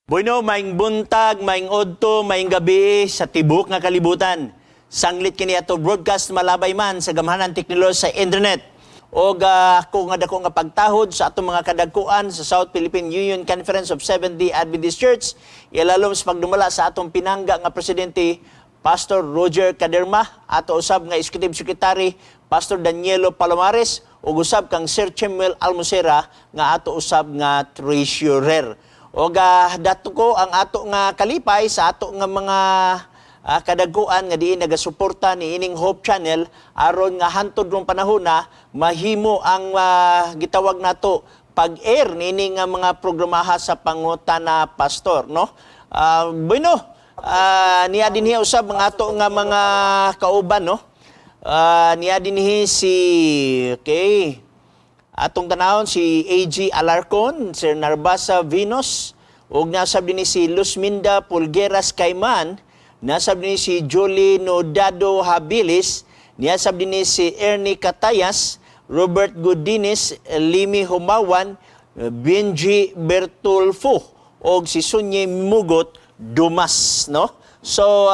Bueno, maayong buntag, maayong udto, maayong gabi sa tibok nga kalibutan. Sanglit kini ato broadcast malabay man sa gamhanan teknolohiya sa internet. Og ako nga dako nga pagtahod sa atong mga kadagkuan sa South Philippine Union Conference of Seventh-day Adventist Church, ilalom sa pagdumala sa atong pinangga nga presidente, Pastor Roger Caderma, ato usab nga Executive Secretary, Pastor Danielo Palomares, ug usab kang Sir Chemuel Almocera nga ato usab nga treasurer. Og dato ko ang ato nga kalipay sa ato nga mga kadaguan nga diin nagasuporta ni ining Hope Channel aron nga hantod rong panahon na mahimo ang gitawag nato pag-air niini nga mga programaha sa Pangutana Pastor, no? Bueno, niya dinhi usab mga ato nga mga kauban, no? Niya dinhi si, okay, atong tanawon si AG Alarcon, Sir Narbasa Venus, ug nasab dinhi si Luzminda Pulgueras Cayman, nasab dinhi si Julie Nodado Habilis, niasab dinhi si Ernie Catayas, Robert Godines, Limi Humawan, Benji Bertulfo, og si Sunye Mugot Dumas, no? So,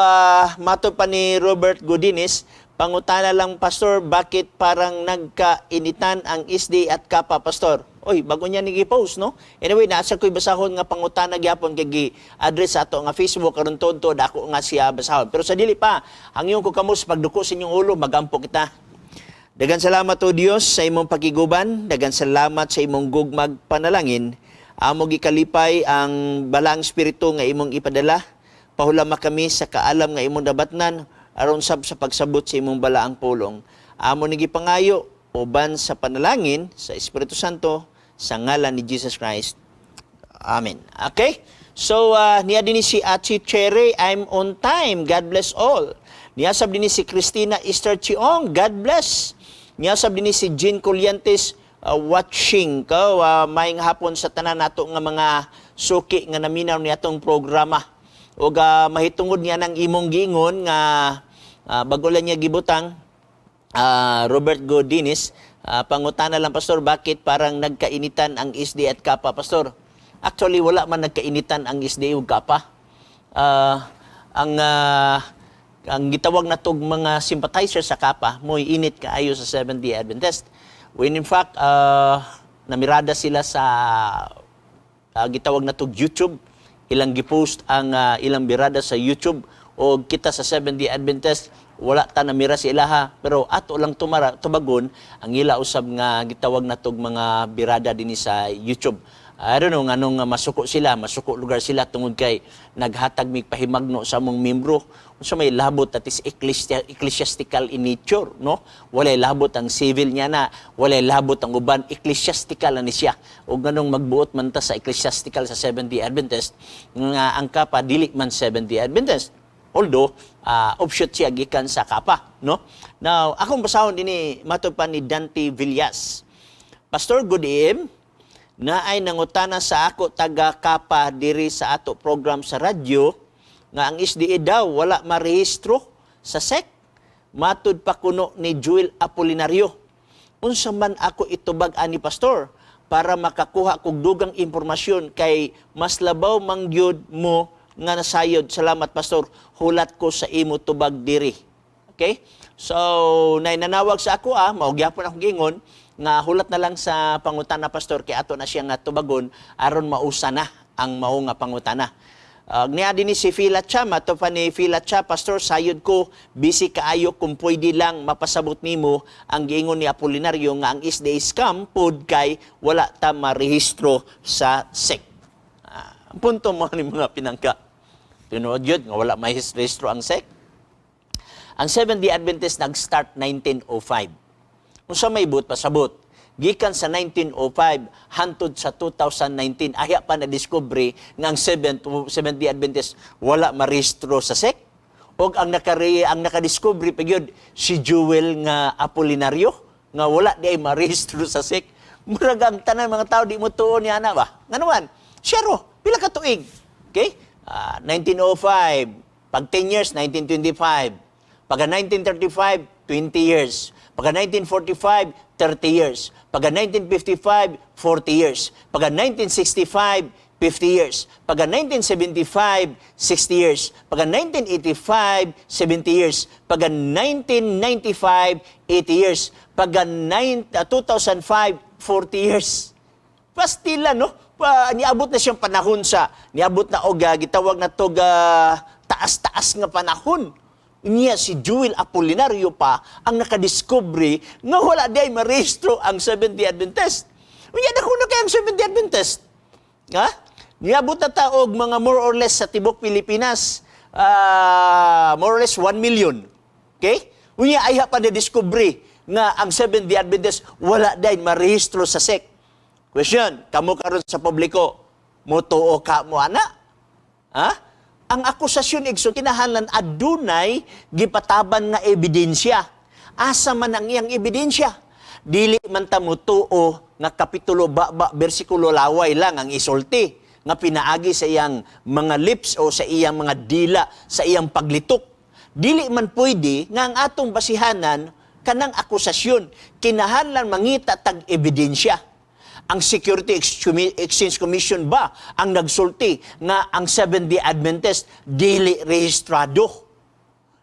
mato pa ni Robert Godines, "Pangutana lang, Pastor, bakit parang nagkainitan ang SDA at Kapa, Pastor?" Oy, bago niya ni post, no? Anyway, nasa ko'y basahon nga pangutana gyapon kay gi-address sa ato nga Facebook karon todo dako nga siya basahon. Pero sa dili pa, hangyon ko kamo sa pagduko sa inyong ulo, magampo kita. Dagan salamat, O Dios, sa imong pakiguban, dagan salamat sa imong gugmag panalangin. Amo gikalipay ang balaang espiritu nga imong ipadala. Pahulama kami sa kaalam nga imong nabatnan aron sab sa pagsabot sa imong balaang pulong. Amo ni gipangayo uban sa panalangin sa Espiritu Santo sa ngalan ni Jesus Christ. Amen. Okay? So, niya din ni si Achi Cherry, "I'm on time. God bless all." Niya sab din ni si Christina Esther Chiong, "God bless." Niya sab din ni si Jean Coliantes, "Watching ko." Maayong hapon sa tanan nato nga mga suki nga naminaw ni atong programa. Ug mahitungod niya ng imong giingon nga bago lang niya gibutang, Robert Godines, "Pangutana lang, Pastor, bakit parang nagkainitan ang SDA at Kapa, Pastor?" Actually, wala man nagkainitan ang SDA ug Kapa. Ang gitawag na tog mga sympathizers sa Kapa, mo'y init kaayo sa Seventh-day Adventist. When in fact, namirada sila sa gitawag na tog YouTube, ilang gipost ang ilang birada sa YouTube o kita sa Seventh-day Adventist wala ta namira sa ilaha, pero ato lang tumara tubagon ang ila usab nga gitawag na tog mga birada dinhi sa YouTube. I don't know nganong nga masuko sila, masuko lugar sila tungod kay naghatag mig pahimagno sa among membro. Unsa may labot? That is ecclesiastical in nature, no? Walay labot ang civil niya na, walay labot ang uban, ecclesiastical na ni siya. Ug nganong magbuot man ta sa ecclesiastical sa Seventh-day Adventist nga ang Kapa dili man Seventh-day Adventist? Although offshoot siya gikan sa Kapa, no? Now, akong basahon dinhi, matod pa ni Dante Villas. "Pastor, good AM. Naay nangutana sa ako taga Kapa diri sa ato program sa radyo nga ang SDA daw wala marehistro sa SEC. Matud pa kuno ni Joel Apolinario. Unsa man ako itubag ani, Pastor, para makakuha kog dugang impormasyon kay mas labaw mangyud mo nga nasayod. Salamat, Pastor. Hulat ko sa imo tubag diri." Okay? So, nay nanawag sa ako mao gyapon akong giingon nga hulat na lang sa Pangutana Pastor kay ato na siya nga tubagon aron mausa na ang mao nga pangutana. Niya din ni si Fila Cha, mato pa ni Fila Cha, "Pastor, sayod ko, busy kaayo, kung pwede lang mapasabot nimo ang giingon ni Apolinario nga ang SDA scam pod kay wala ta marehistro sa SEC." Ang punto mo ni mga pinangka. Tinuod yun nga wala mahirehistro ang SEC. Ang Seventh-day Adventist nag-start 1905. Unsa may buot pasabot? Gikan sa 1905 hantod sa 2019, aya pa na discovery nga ang Seventh-day Adventist wala marehistro sa SEC. Og ang nakadiscover pa gyud si Joel nga Apolinario nga wala di ay marehistro sa SEC. Murag ang tanan mga tao di mo tuon niya na ba? Ngano man? Siyaro, pila ka tuig? Okay? 1905, pag 10 years, 1925. Pagka 1935, 20 years. Pagka 1945, 30 years. Pagka 1955, 40 years. Pagka 1965, 50 years. Pagka 1975, 60 years. Pagka 1985, 70 years. Pagka 1995, 80 years. Pagka 2005, 40 years. Pastila, no? Pa, niabot na siyang panahon sa, niabot na og gitawag na tog taas-taas nga panahon. Niya si Joel Apolinario pa ang nakadiskubre nga wala diay marehistro ang Seventh-day Adventist. Unya, dako na kay ang Seventh-day Adventist. Ha? Niabot na ta og mga more or less sa tibok Pilipinas, more or less 1 million. Okay? Unya ayha pa na-discover nga ang Seventh-day Adventist wala diay marehistro sa SEC. Question, kamo karon sa publiko, motuo ka mo ana? Ha? Ang akusasyon, igsoon, kinahanglan adunay gipataban nga ebidensya. Asa man ang iyang ebidensya? Dili man ta motuo nga kapitulo baba bersikulo laway lang ang isulti nga pinaagi sa iyang mga lips o sa iyang mga dila, sa iyang paglitok. Dili man pwede nga ang atong basihanan kanang akusasyon. Kinahanglan mangita tag ebidensya. Ang Security Exchange Commission ba ang nagsulti nga ang Seventh-day Adventist dili rehistrado?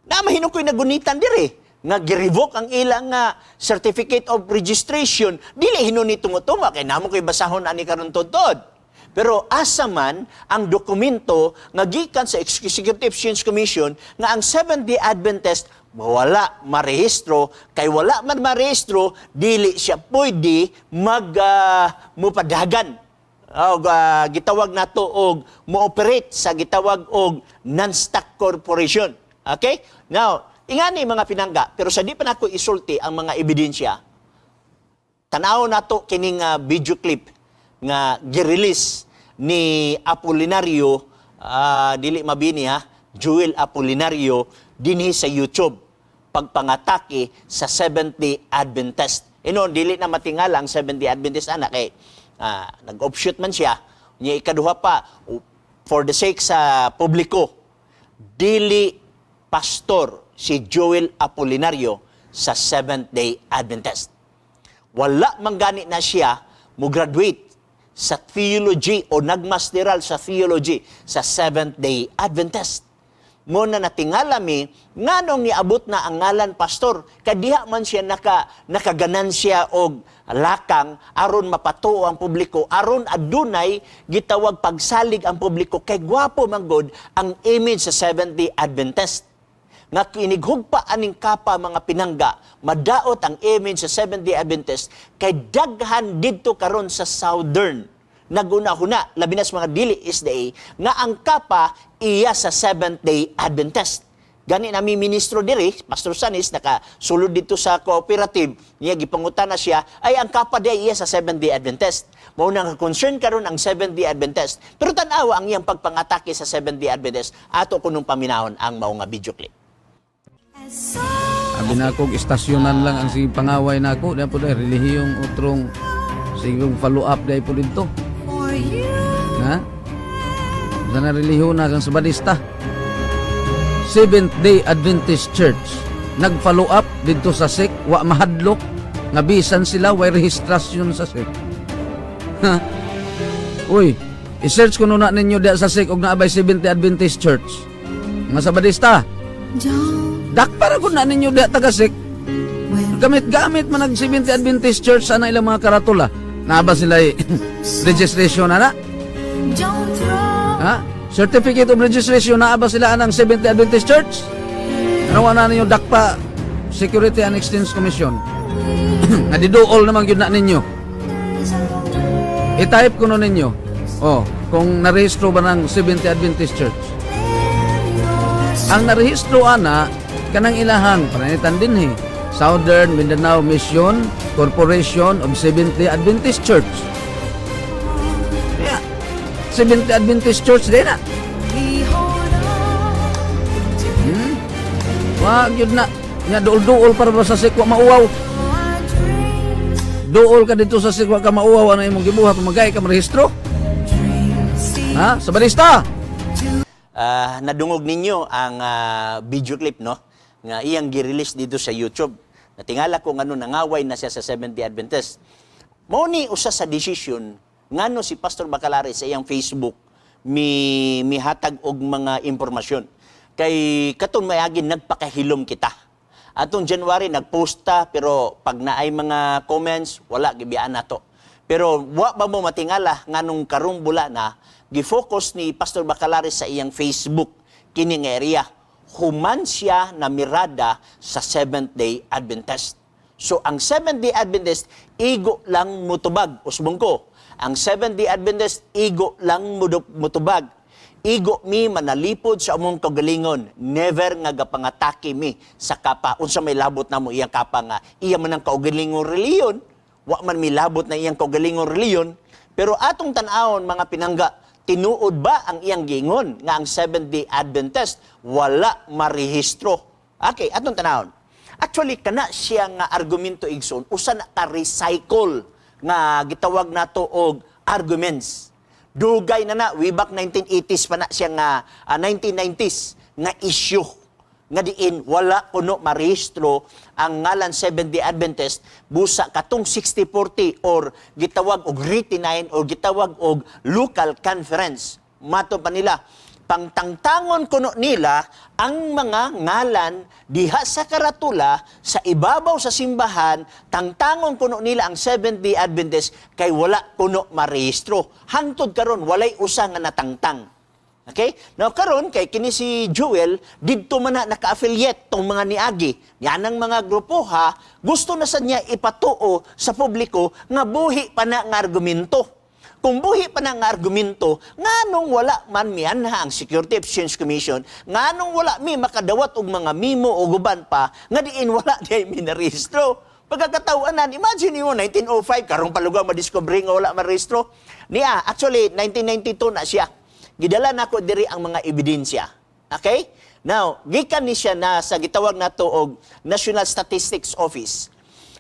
Na mahino ko'y nagunitan dire nga girevoke ang ilang nga certificate of registration. Dili hinuon ni tungo-tungo kay namo ko'y basahon ani karon tudtod. Pero asa man ang dokumento nga gikan sa Security Exchange Commission nga ang Seventh-day Adventist wala marehistro? Kay wala man marehistro, dili siya pwede mag mupadagan og gitawag nato og mo-operate sa gitawag og non-stock corporation. Okay? Now, ingani, mga pinangga, pero sa di pa nako isulti ang mga ebidensya, tanaw nato kining video clip nga gi-release ni Apolinario, dili mabini ha, Joel Apolinario dinhi sa YouTube pagpangatake sa Seventh-day Adventist. Ino dili na matingala ang Seventh-day Adventist ana kay nag-offshoot man siya. Nya ikaduha pa, for the sake sa publiko, dili pastor si Joel Apolinario sa Seventh-day Adventist. Wala man gani na siya mo graduate sa theology o nagmasteral sa theology sa Seventh-day Adventist. Mo na natingala mi nganong niabot na ang ngalan pastor, kadiha man siya nakaganansya og lakang aron mapatuo ang publiko, aron adunay gitawag pagsalig ang publiko, kay gwapo man gud ang image sa Seventh-day Adventist. Nga kinighugpa aning kapa, mga pinangga, madaot ang image sa Seventh-day Adventist kay daghan didto karon sa Southern naguna-huna, labi na sa mga dili SDA, nga ang kapa iya sa Seventh-day Adventist. Gani nami ministro diri, Pastor Sanis, nakasulod dito sa cooperative, niya gipangutana siya, ay ang kapa di iya sa Seventh-day Adventist. Mao nang concern karon ang Seventh-day Adventist. Pero tan-awa ang iyang pagpangatake sa Seventh-day Adventist. Ato kunong paminahon ang mao nga video clip. Abi na akong istasyonan lang ang sige pangaway nako, di po dahil relihiyong utrong sige follow up dahil po dito. For you. Ha? Sana relihiyon na kang Sabadista. Seventh Day Adventist Church nag-follow up dito sa SEC, wa mahadlok nga bisan sila way rehistrasyon sa SEC. Ha? Uy, i-search ko na ninyo diya sa SEC og naa bay Seventh Day Adventist Church. Mga Sabadista, Don't dakpara ko na ninyo diya taga SEC. When Gamit-gamit man ang Seventh Day Adventist Church sa ilang mga karatula. Naa ba sila registration na na? Don't throw Ha? Certificate of registration, naa ba sila anang Seventh Day Adventist Church? Ano na ninyo dakpa Security and Exchange Commission? Nga diduol naman gyud na ninyo. I-type ko no ninyo. Oh, kung narehistro ba ng Seventh Day Adventist Church. Ang narehistro ana kanang ilahang pananitan dinhi. Southern Mindanao Mission Corporation of Seventh Day Adventist Church. Yeah. Seventh Day Adventist Church din na. We hold on to Wag yun na. Nya duol-duol para ba sa SEC wa mauwaw. Our dreams. Duol ka dito sa SEC, wa ka mauwaw, ano imong gibuhat, magay ka marehistro? Dreams seem Ha? Sabadista. Nadungog ninyo ang video clip, no, nga iyang gi-release dito sa YouTube. Natingala ko ngano nangaway na siya sa Seventh-day Adventist. Mao ni usa sa decision Ngano si Pastor Bacalares sa iyang Facebook mi mihatag og mga impormasyon? Kay katong mayagin nagpakahilom kita. Atong January nagpost ta, pero pag naay mga comments, wala, gibiyaan nato. Pero wa ba mo matingala nganong karong bula na gifocus ni Pastor Bacalares sa iyang Facebook kini nga area human siya na mirada sa Seventh Day Adventist? So ang Seventh Day Adventist igo lang mutubag, usbong ko. Ang Seventh Day Adventist igo lang mutubag. Igo mi manalipod sa among kagalingon, never nga gapangatake mi sa kapa. Unsa may labot namo iyang kapa nga iya man ang kaugalingong reliyon? Wa man milabot na iyang kaugalingong reliyon. Pero atong tan-awon, mga pinangga, tinuod ba ang iyang giingon nga ang Seventh Day Adventist wala marehistro? Okay, atong tan-awon. Actually, kana siya nga argumento, igsoon, usa na ka recycle nga gitawag nato og arguments. Dugay na na, way back 1980s pa na siya nga 1990s nga issue nga diin wala kuno marehistro ang ngalan Seventh Day Adventist busa katong 60-40 or gitawag og Region 9 or gitawag og local conference. Mato pa nila, pangtangtangon kuno nila ang mga ngalan diha sa karatula sa ibabaw sa simbahan, tangtangon kuno nila ang Seventh Day Adventist kay wala kuno marehistro. Hangtod karon walay usa nga natangtang. Okay? Now karon kay kini si Joel didto man na naka-affiliate tong mga niagi. Yan ang mga grupo ha, gusto na sa niya ipatuo sa publiko nga buhi pa na nga argumento. Kung buhi pa na nga argumento, nganong wala man mianha ang Security Exchange Commission, nganong wala mi makadawat og mga memo o guban pa, nga diin wala di mi narehistro? Pagkakatawanan, imagine mo, 1905, karong palugaw madiscover nga wala marehistro. Niya, actually, 1992 na siya. Gidala nako diri ang mga ebidensya. Okay? Now, gikan ni siya na sa gitawag nato og National Statistics Office.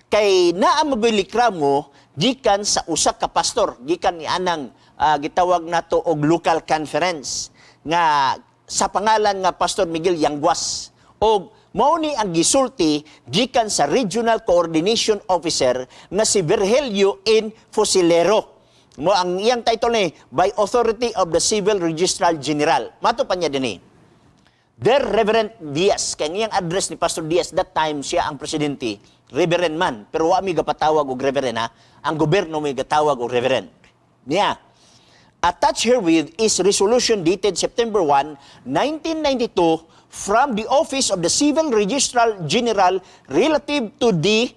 Kay naa magoy reklamo gikan sa usa ka pastor, gikan ni anang gitawag nato og local conference nga sa pangalan nga Pastor Miguel Yanguas. Og mao ni ang gisulti gikan sa Regional Coordination Officer nga si Virgilio N. Fusilero. Mo ang iyang title ni by authority of the Civil Registrar General. Mato pa niya dinhi. Dear Reverend Diaz, kay ang iyang address ni Pastor Diaz that time siya ang presidente, Reverend man, pero wa mi gapatawag og Reverend ha. Ang gobyerno may gatawag og Reverend. Niya, attached herewith is resolution dated September 1, 1992 from the Office of the Civil Registrar General relative to the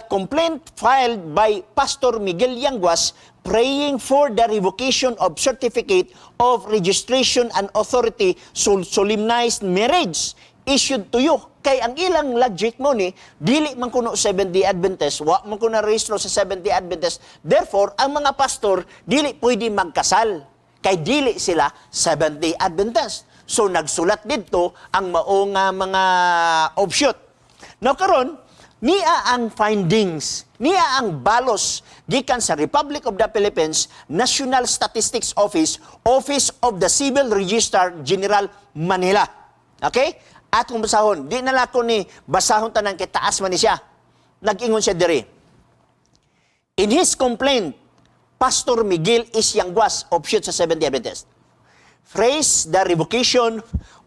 complaint filed by Pastor Miguel Yanguas praying for the revocation of certificate of registration and authority solemnized marriage issued to you. Kay ang ilang logic mo ni, dili man kuno Seventh-day Adventist, wa man kuno rehistro sa Seventh-day Adventist. Therefore, ang mga pastor dili pwede magkasal kay dili sila Seventh-day Adventist. So nagsulat didto ang mao nga mga offshoot. Now karon, niya ang findings, niya ang balos gikan sa Republic of the Philippines National Statistics Office, Office of the Civil Registrar General, Manila. Okay? At kung basahon, di na lang ko ni basahon tanan kay taas man ni siya. Nag-ingon siya diri. In his complaint, Pastor Miguel Isyanguas, offshoot sa Seventh-day Adventist, prays the revocation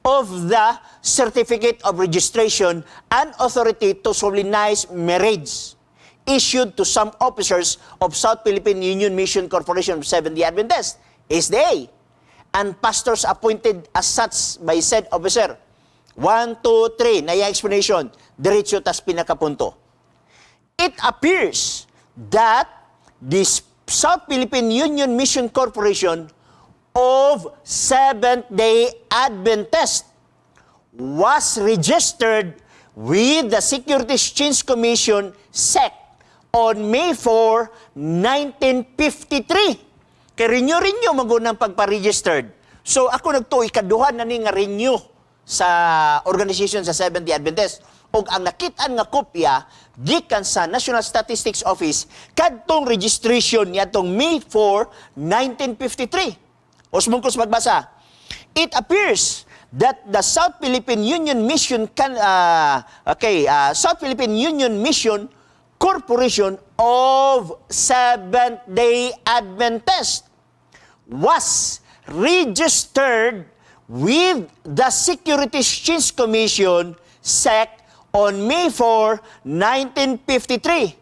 of the certificate of registration and authority to solemnize marriage issued to some officers of South Philippine Union Mission Corporation of Seventh-day Adventist, SDA, and pastors appointed as such by said officer. One, two, three. Naya explanation. Diretso tas pinakapunto. It appears that this South Philippine Union Mission Corporation of Seventh-day Adventist was registered with the Securities Exchange Commission, SEC, on May 4, 1953. Kay renew-renew magunang pagpa-registered. So ako nagtuo, ikaduha na ni nga renew sa organization sa Seventh-day Adventist. Og ang nakitaan nga kopya gikan sa National Statistics Office kadtong registration niadtong May 4, 1953. Usbong ko sa pagbasa. It appears that the South Philippine Union Mission can okay, South Philippine Union Mission Corporation of Seventh-day Adventist was registered with the Securities Exchange Commission, SEC, on May 4, 1953.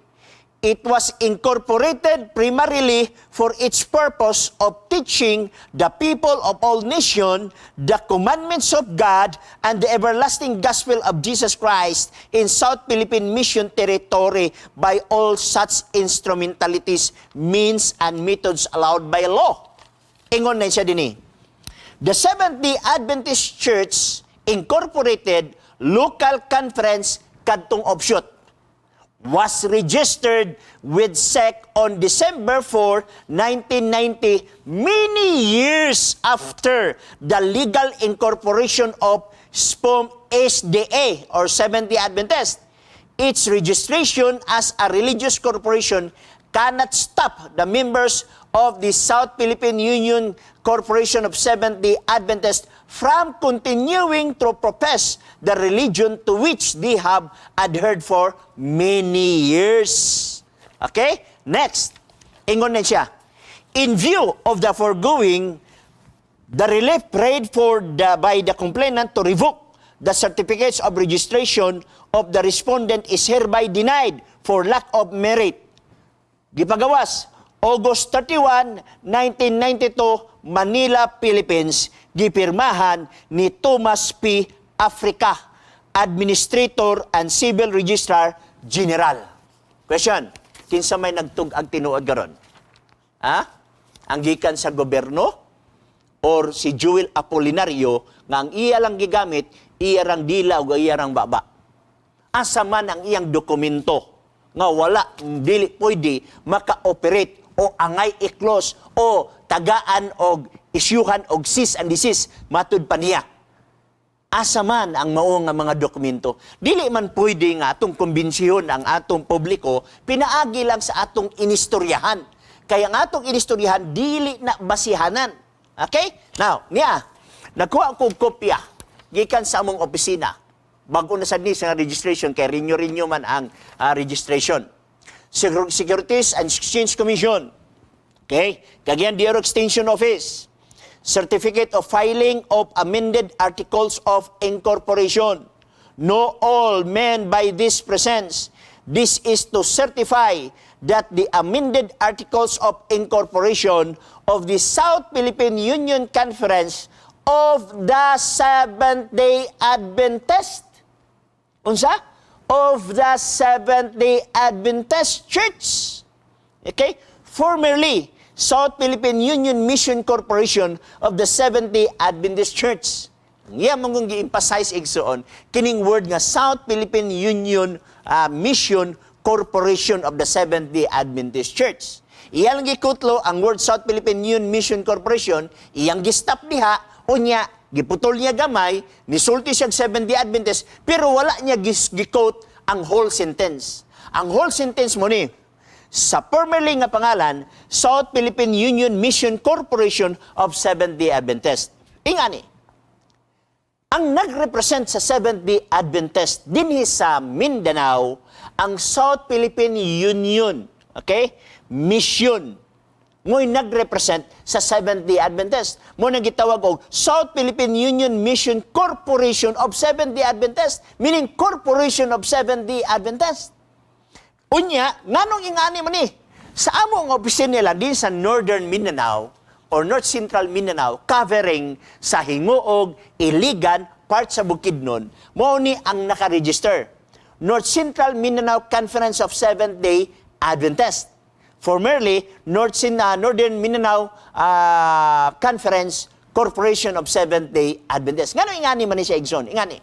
It was incorporated primarily for its purpose of teaching the people of all nations the commandments of God and the everlasting gospel of Jesus Christ in South Philippine Mission Territory by all such instrumentalities, means, and methods allowed by law. Ingon na siya dinhi. The Seventh-day Adventist Church Incorporated Local Conference kadtong offshoot was registered with SEC on December 4, 1990, many years after the legal incorporation of SPUM SDA or Seventh-day Adventist. Its registration as a religious corporation cannot stop the members of the South Philippine Union Corporation of Seventh-day Adventists from continuing to profess the religion to which they have adhered for many years. Okay? Next. Ingon na siya. In view of the foregoing, the relief prayed for by the complainant to revoke the certificates of registration of the respondent is hereby denied for lack of merit. Gipagawas, August 31, 1992, Manila, Philippines, gipirmahan ni Thomas P. Africa, Administrator and Civil Registrar General. Question, kinsa may nagtug-ag tinuod karon? Ha? Ang gikan sa gobyerno or si Joel Apolinario nga ang iya lang gigamit, iya rang dila o iya rang baba? Asa man ang iyang dokumento nga wala, dili pwede maka-operate o angay i-close o tagaan og isyuhan og cease and desist matud pa niya? Asa man ang mao nga mga dokumento? Dili man pwede nga atong kumbinsiyon ang atong publiko pinaagi lang sa atong inistoryahan. Kaya ang atong inistoryahan dili na basihanan. Okay? Now, niya, nagkuha ko og kopya gikan sa among opisina. Bago na sad ni sa registration kay renew-renew man ang registration. Securities and Exchange Commission. Okay? Cagayan de Oro Extension Office. Certificate of Filing of Amended Articles of Incorporation. Know all men by this presence. This is to certify that the amended Articles of Incorporation of the South Philippine Union Conference of the Seventh-day Adventist. Unsa? Of the Seventh-day Adventist Church. Okay? Formerly, South Philippine Union Mission Corporation of the Seventh-day Adventist Church. Ang iya mong gi-emphasize, igsoon, kining word nga South Philippine Union Mission Corporation of the Seventh-day Adventist Church. Iya lang gikutlo ang word South Philippine Union Mission Corporation, iyang gi-stop diha, unya giputol niya gamay, nisulti siya Seventh-day Adventist, pero wala niya gi-quote ang whole sentence. Ang whole sentence mao ni, sa formerly nga pangalan, South Philippine Union Mission Corporation of Seventh-day Adventist. Ingani, ang nagrepresent sa Seventh-day Adventist dinhi sa Mindanao, ang South Philippine Union, okay? Mission. Mo'y nagrepresent sa Seventh-day Adventist. Mao nang gitawag og South Philippine Union Mission Corporation of Seventh-day Adventist, meaning Corporation of Seventh-day Adventist. Unya, nganong ingani man ni? Sa among opisina nila din sa Northern Mindanao or North Central Mindanao, covering sa Gingoog, Iligan, part sa Bukidnon, mao ni ang nakaregister. North Central Mindanao Conference of Seventh-day Adventist. Formerly, Northern Mindanao Conference Corporation of Seventh-day Adventist. Ngano ingani man ni siya, igsoon? Ingani.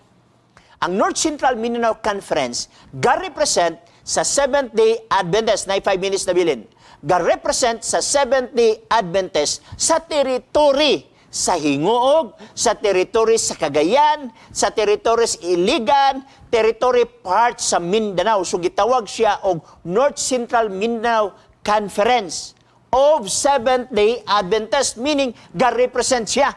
Ang North Central Mindanao Conference ga-represent sa Seventh-day Adventist, na 5 minutes na bilin, ga-represent sa Seventh-day Adventist sa territory sa Gingoog, sa territory sa Cagayan, sa territory sa Iligan, territory part sa Mindanao. So gitawag siya og North Central Mindanao Conference of Seventh-day Adventist, meaning ga-represent siya.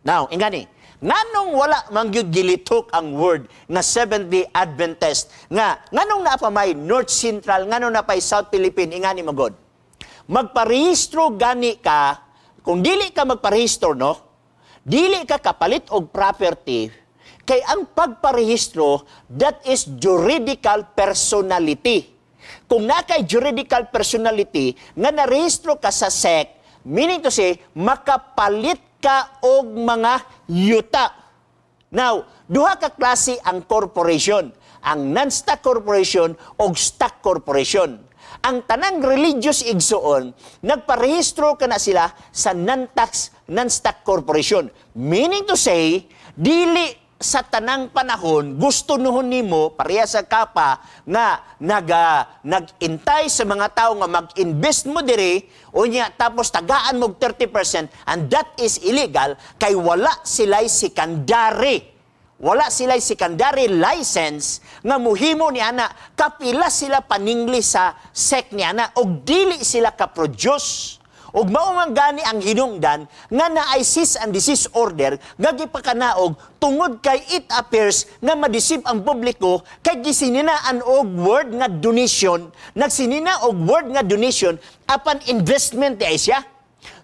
Now, ingani, Nganong wala man gyud gilitok ang word nga Seventh-day Adventist nga nganong naa pa may North Central, nganong naa pay South Philippine, ingani magod? Magparehistro gani ka, kung dili ka magparehistro, no? Dili ka kapalit og property kay ang pagparehistro, that is juridical personality. Kung naa kay juridical personality nga narehistro ka sa SEC, meaning to say, makapalit ka og mga yuta. Now, duha ka klase ang corporation, ang non-stock corporation o stock corporation. Ang tanang religious, igsuon, nagparehistro ka na sila sa non-tax, non-stock corporation. Meaning to say, dili sa tanang panahon gusto nuhon nimo pareha sa KAPA nga nag-intay sa mga tao nga mag-invest mo diri, unya tapos tagaan mo og 30%, and that is illegal kay wala sila'y secondary license nga muhimo ni ana. Kapila sila paningli sa SEC ni ana og dili sila ka-produce. Ug mao man gani ang hinungdan nga naay cease and desist order nga gipakanaog tungod kay it appears nga madeceive ang publiko kay gisininaan og word nga donation, nagsinina og word nga donation apan investment di ay siya.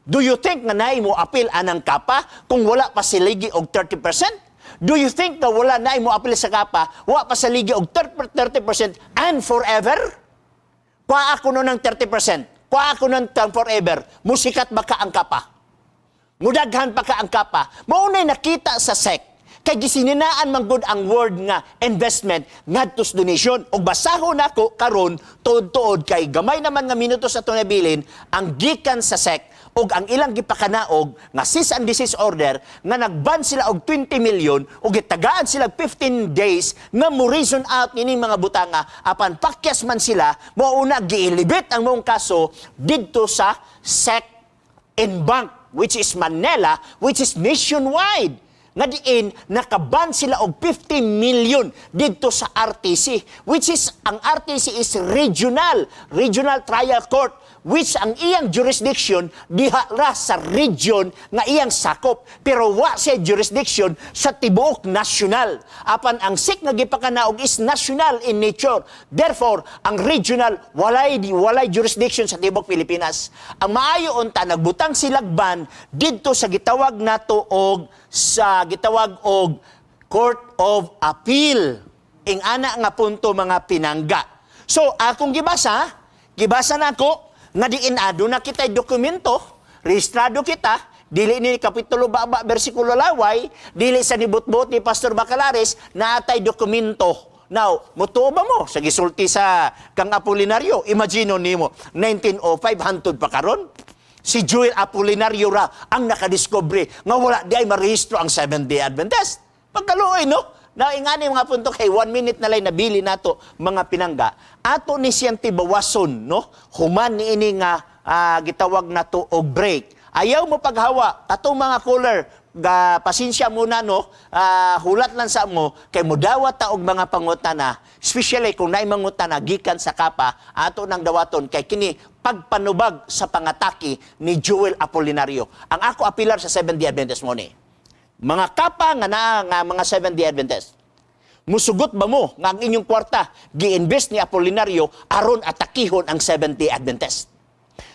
Do you think nga naay mo appeal anang KAPA kung wala pa siligi og 30%? Do you think nga wala naay mo appeal sa KAPA, wa pa saligi og 30% and forever? Kuha ako nun ng 30%. Kuha ako ng forever. Musikat ba ka ang KAPA? Mudaghan pa ka ang KAPA. Mao na'y nakita sa SEC. Kay gisininaan man gud ang word nga investment ngadto sa donation. Og basahon nako karon tuod-tuod kay gamay naman nga minuto sa atong nabilin ang gikan sa SEC og ang ilang gipakanaog nga cease and desist order nga nagban sila og 20 million og gitagaan sila 15 days nga mo reason out nining mga butanga, apan pakyas man sila. Mao una giilibit ang maong kaso didto sa SEC en banc, which is Manila, which is nationwide, nga diin nakaban sila og 50 million didto sa RTC, which is ang RTC is regional regional trial court, which ang iyang jurisdiction diha ra sa region nga iyang sakop, pero wa siya jurisdiction sa tibuok national, apan ang SEC nga gipakanaog is national in nature. Therefore, ang regional walay jurisdiction sa tibuok Pilipinas. Ang maayo unta, nagbutang silag ban didto sa gitawag nato og sa gitawag og Court of Appeal. Ing ana nga punto, mga pinangga. So akong gibasa, gibasa nako nga diin aduna kita'y dokumento, rehistrado kita, dili ni kapitulo baba bersikulo laway, dili sa nibutbot ni Pastor Bacalares, naatay dokumento. Now, mutuo ba mo sa gisulti sa kang Apolinario? Imagine nimo, 1905 hantod pa karon. Si Joel Apolinario ra ang nakadiscover nga wala di ay marehistro ang Seventh-day Adventist. Pagkaluoy, no? Na ingani mga punto kay one minute na lang nabili nato, mga pinangga. Ato ni siyang tibawason, no? Human ni ini nga gitawag nato og break. Ayaw mo paghawa katong mga caller ga, pasensya muna, no? Hulat lang sa mo kay mudawat ta og mga pangutana, especially kung naay mangutana gikan sa KAPA, ato nang dawaton kay kini pagpanubag sa pangatake ni Joel Apolinario. Ang ako apilar sa Seventh-day Adventist mo ni mga KAPA nga naa nga mga Seventh-day Adventist, musugot ba mo nga ang inyong kwarta gi-invest ni Apolinario aron atakihon ang Seventh-day Adventist?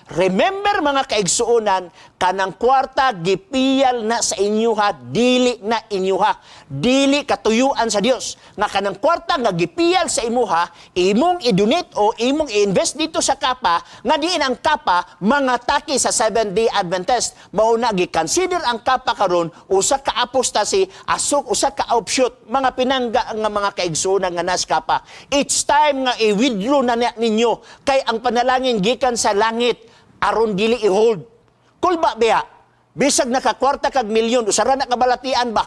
Remember, mga kaigsuonan, kanang kwarta gipiyal na sa inyuha, dili na inyuha. Dili katuyuan sa Dios nga kanang kwarta nga gipiyal sa imuha, imong i-donate o imong i-invest dito sa KAPA, nga diin ang KAPA mangatake sa Seventh-day Adventist. Mao na gi-consider ang KAPA karon usa ka apostasy, asuk usa ka offshoot. Mga pinangga nga mga kaigsuonan nga nas KAPA. It's time nga i-withdraw na ninyo kay ang panalangin gikan sa langit aron dili i-hold. Kulba biya, bisag nakakwarta kag milyon, usara na kabalatian ba?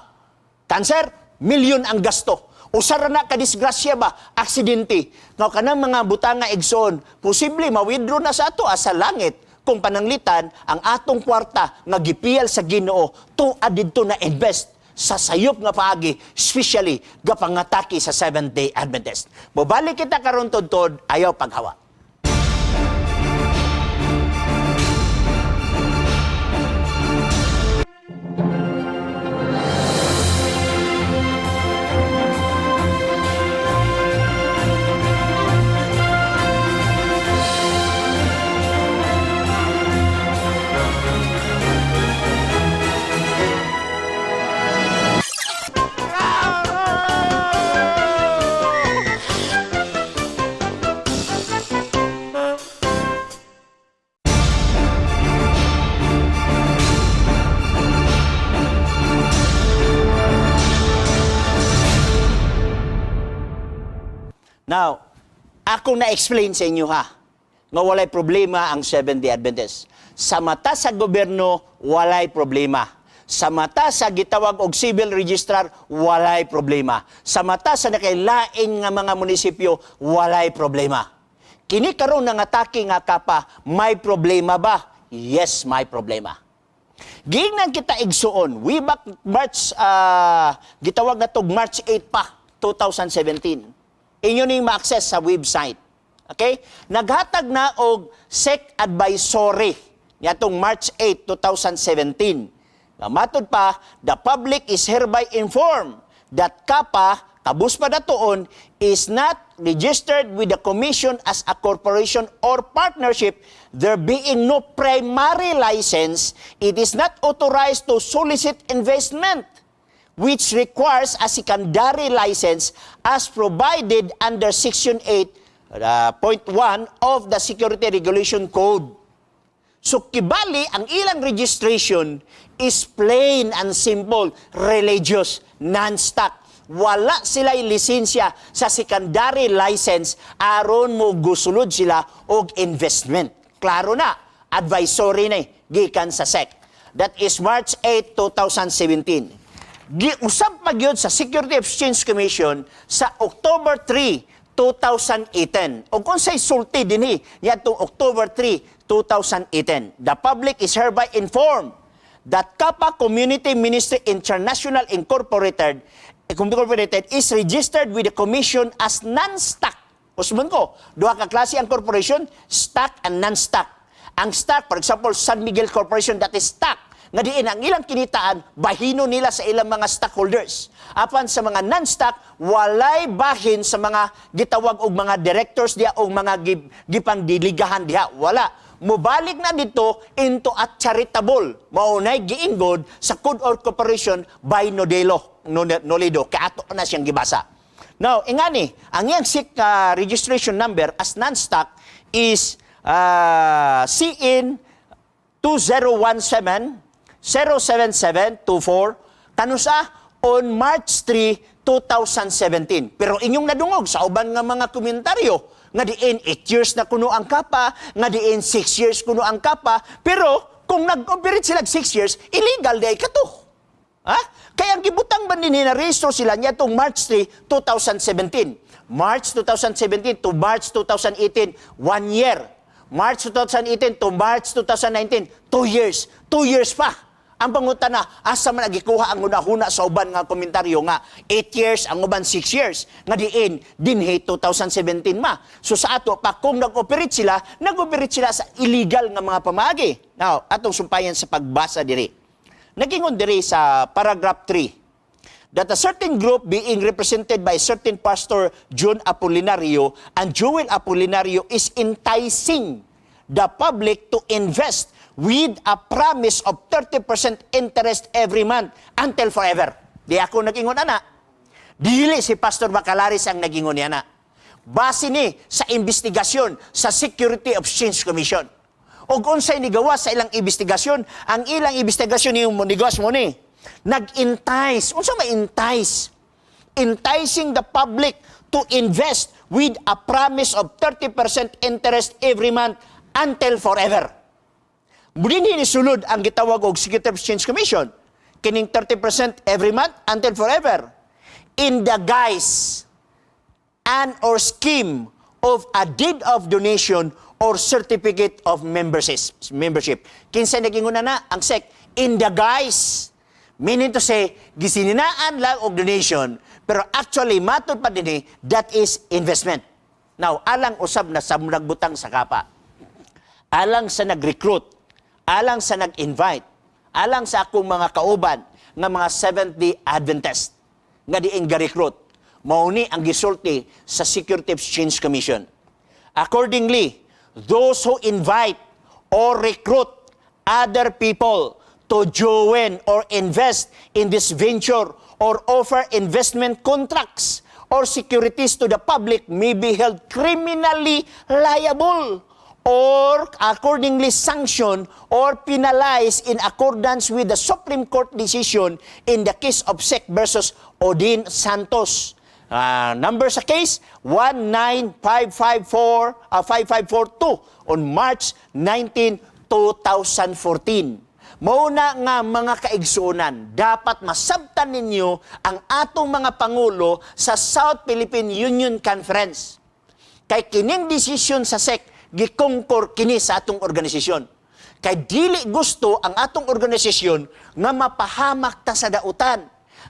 Cancer, milyon ang gasto. Usara na kadisgrasya ba? Aksidente. Nga kanang mga butanga, igsoon, posible ma-withdraw na sa ato sa langit kung pananglitan ang atong kwarta nga gipiyal sa Ginoo tuad didto na invest sa sayop nga paagi, especially gapangatake sa Seventh-day Adventist. Mobalik kita karon tudtod, ayaw paghawa. Now, akong na-explain sa inyo ha, nga walay problema ang Seventh-day Adventist. Sa mata sa gobyerno, walay problema. Sa mata sa gitawag og civil registrar, walay problema. Sa mata sa nakailain nga mga munisipyo, walay problema. Kini karon nga atake nga KAPA, may problema ba? Yes, may problema. Giingnan kita, igsuon, way back March, gitawag na tog March 8 pa, 2017. Inyo ning ma-access sa website. Okay? Naghatag na og SEC advisory niadtong March 8, 2017. Nga matud pa, the public is hereby informed that KAPA, kabus pa datuon, is not registered with the Commission as a corporation or partnership, there being no primary license. It is not authorized to solicit investment, which requires a secondary license as provided under Section 8, point 1 of the Security Regulation Code. So kibali ang ilang registration is plain and simple, religious, non-stock. Wala sila lisensya sa secondary license aron mo gusulod sila og investment. Klaro na, advisory na eh, gikan sa SEC. That is March 8, 2017. Giusab pa gyud sa Security Exchange Commission sa October 3, 2018. Og unsay sulti dinhi niadtong October 3, 2018? The public is hereby informed that Kapa Community Ministry International Incorporated is registered with the Commission as non-stock. Usbon ko, duha ka klase ang corporation, stock and non-stock. Ang stock, for example, San Miguel Corporation, that is stock nga diin ang ilang kinitaan bahino nila sa ilang mga stockholders. Apan sa mga non-stock, walay bahin sa mga gitawag og mga directors diha o mga gipangdiligahan diha. Wala. Mubalik na dito into a charitable. Maunay giinggod sa Code of Corporation by Nodelo, Nolido. Kaya ato na siyang gibasa. Now, ingani, ang iyang SEC registration number as non-stock is CN 2017 07724 kanusa on March 3, 2017. Pero inyong nadungog sa uban nga mga komentaryo nga diin 8 years na kuno ang KAPA, nga diin 6 years kuno ang KAPA, pero kung nag-operate sila 6 years, illegal diay kato. Ha? Kaya ang gibutang ba nini na rehistro sila niadtong March 3, 2017? March 2017 to March 2018, one year. March 2018 to March 2019, 2 years. 2 years pa. Ang pangutana, asa man nagikuha ang hunahuna sa uban nga komentaryo nga 8 years, ang uban 6 years, nga diin dinhi 2017 ma? So sa ato pa, kung nag-operate sila, nag-operate sila sa illegal nga mga pamaagi. Now, atong sumpayan sa pagbasa diri. Nagingon diri sa paragraph 3 that a certain group being represented by certain Pastor John Apolinario and Joel Apolinario is enticing the public to invest with a promise of 30% interest every month until forever. Di ako nag-ingon ana. Dili si Pastor Bacalaris ang nagingon niya na. Base ni sa investigasyon sa Security Exchange Commission. Og unsay nigawa sa ilang investigasyon? Ang ilang investigasyon ni mo negosyo mo ni. Nag-entice. Unsa may entice? Enticing the public to invest with a promise of 30% interest every month until forever. Muli ni sulod ang gitawag og Security Exchange Commission. Kining 30% every month until forever. In the guise and or scheme of a deed of donation or certificate of membership. Kinsa naginguna na? Ang SEC. In the guise. Meaning to say, gisininaan lang og donation, pero actually, matod pa din eh, that is investment. Now, alang usab na sa nagbutang sa KAPA, alang sa nag-recruit, alang sa nag-invite, alang sa akong mga kauban nga mga Seventh-day Adventist nga diin ga-recruit, mao ni ang gisulti sa Security Exchange Commission. Accordingly, those who invite or recruit other people to join or invest in this venture or offer investment contracts or securities to the public may be held criminally liable or accordingly sanctioned or penalized in accordance with the Supreme Court decision in the case of SEC versus Odin Santos. Number sa case 19554 5542 on March 19, 2014. Mao na nga, mga kaigsuonan, dapat masabtan ninyo ang atong mga pangulo sa South Philippine Union Conference. Kay kining desisyon sa SEC, gikongkor kini sa atong organisasyon. Kay dili gusto ang atong organisasyon nga mapahamak ta sa dautan.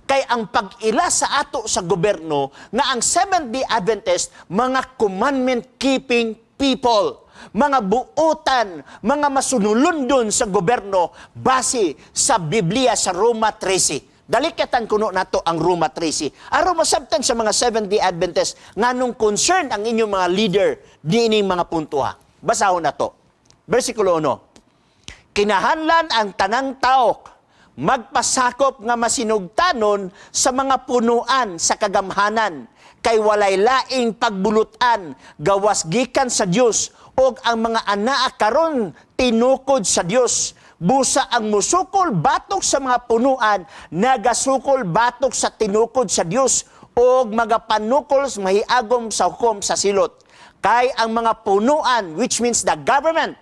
Kay ang pag-ila sa ato sa gobyerno nga ang Seventh-day Adventist, mga commandment-keeping people, mga buutan, mga masunulundon sa gobyerno base sa Biblia sa Roma 13. Dalikitan kuno nato ang Roma 13. Aron masabtan sa mga Seventh-day Adventist nganong concern ang inyong mga leader niining mga puntoha. Basahon nato. Versikulo 1. Kinahanglan ang tanang tao magpasakop nga masinugtanon sa mga punuan sa kagamhanan, kay walay laing pagbulutan gawas gikan sa Dios, ug ang mga anaa karon tinukod sa Dios. Busa ang musukol batok sa mga punuan nagasukol batok sa tinukod sa Dios ug magapanukol mahiagom sa hukom sa silot. Kay ang mga punuan, which means the government,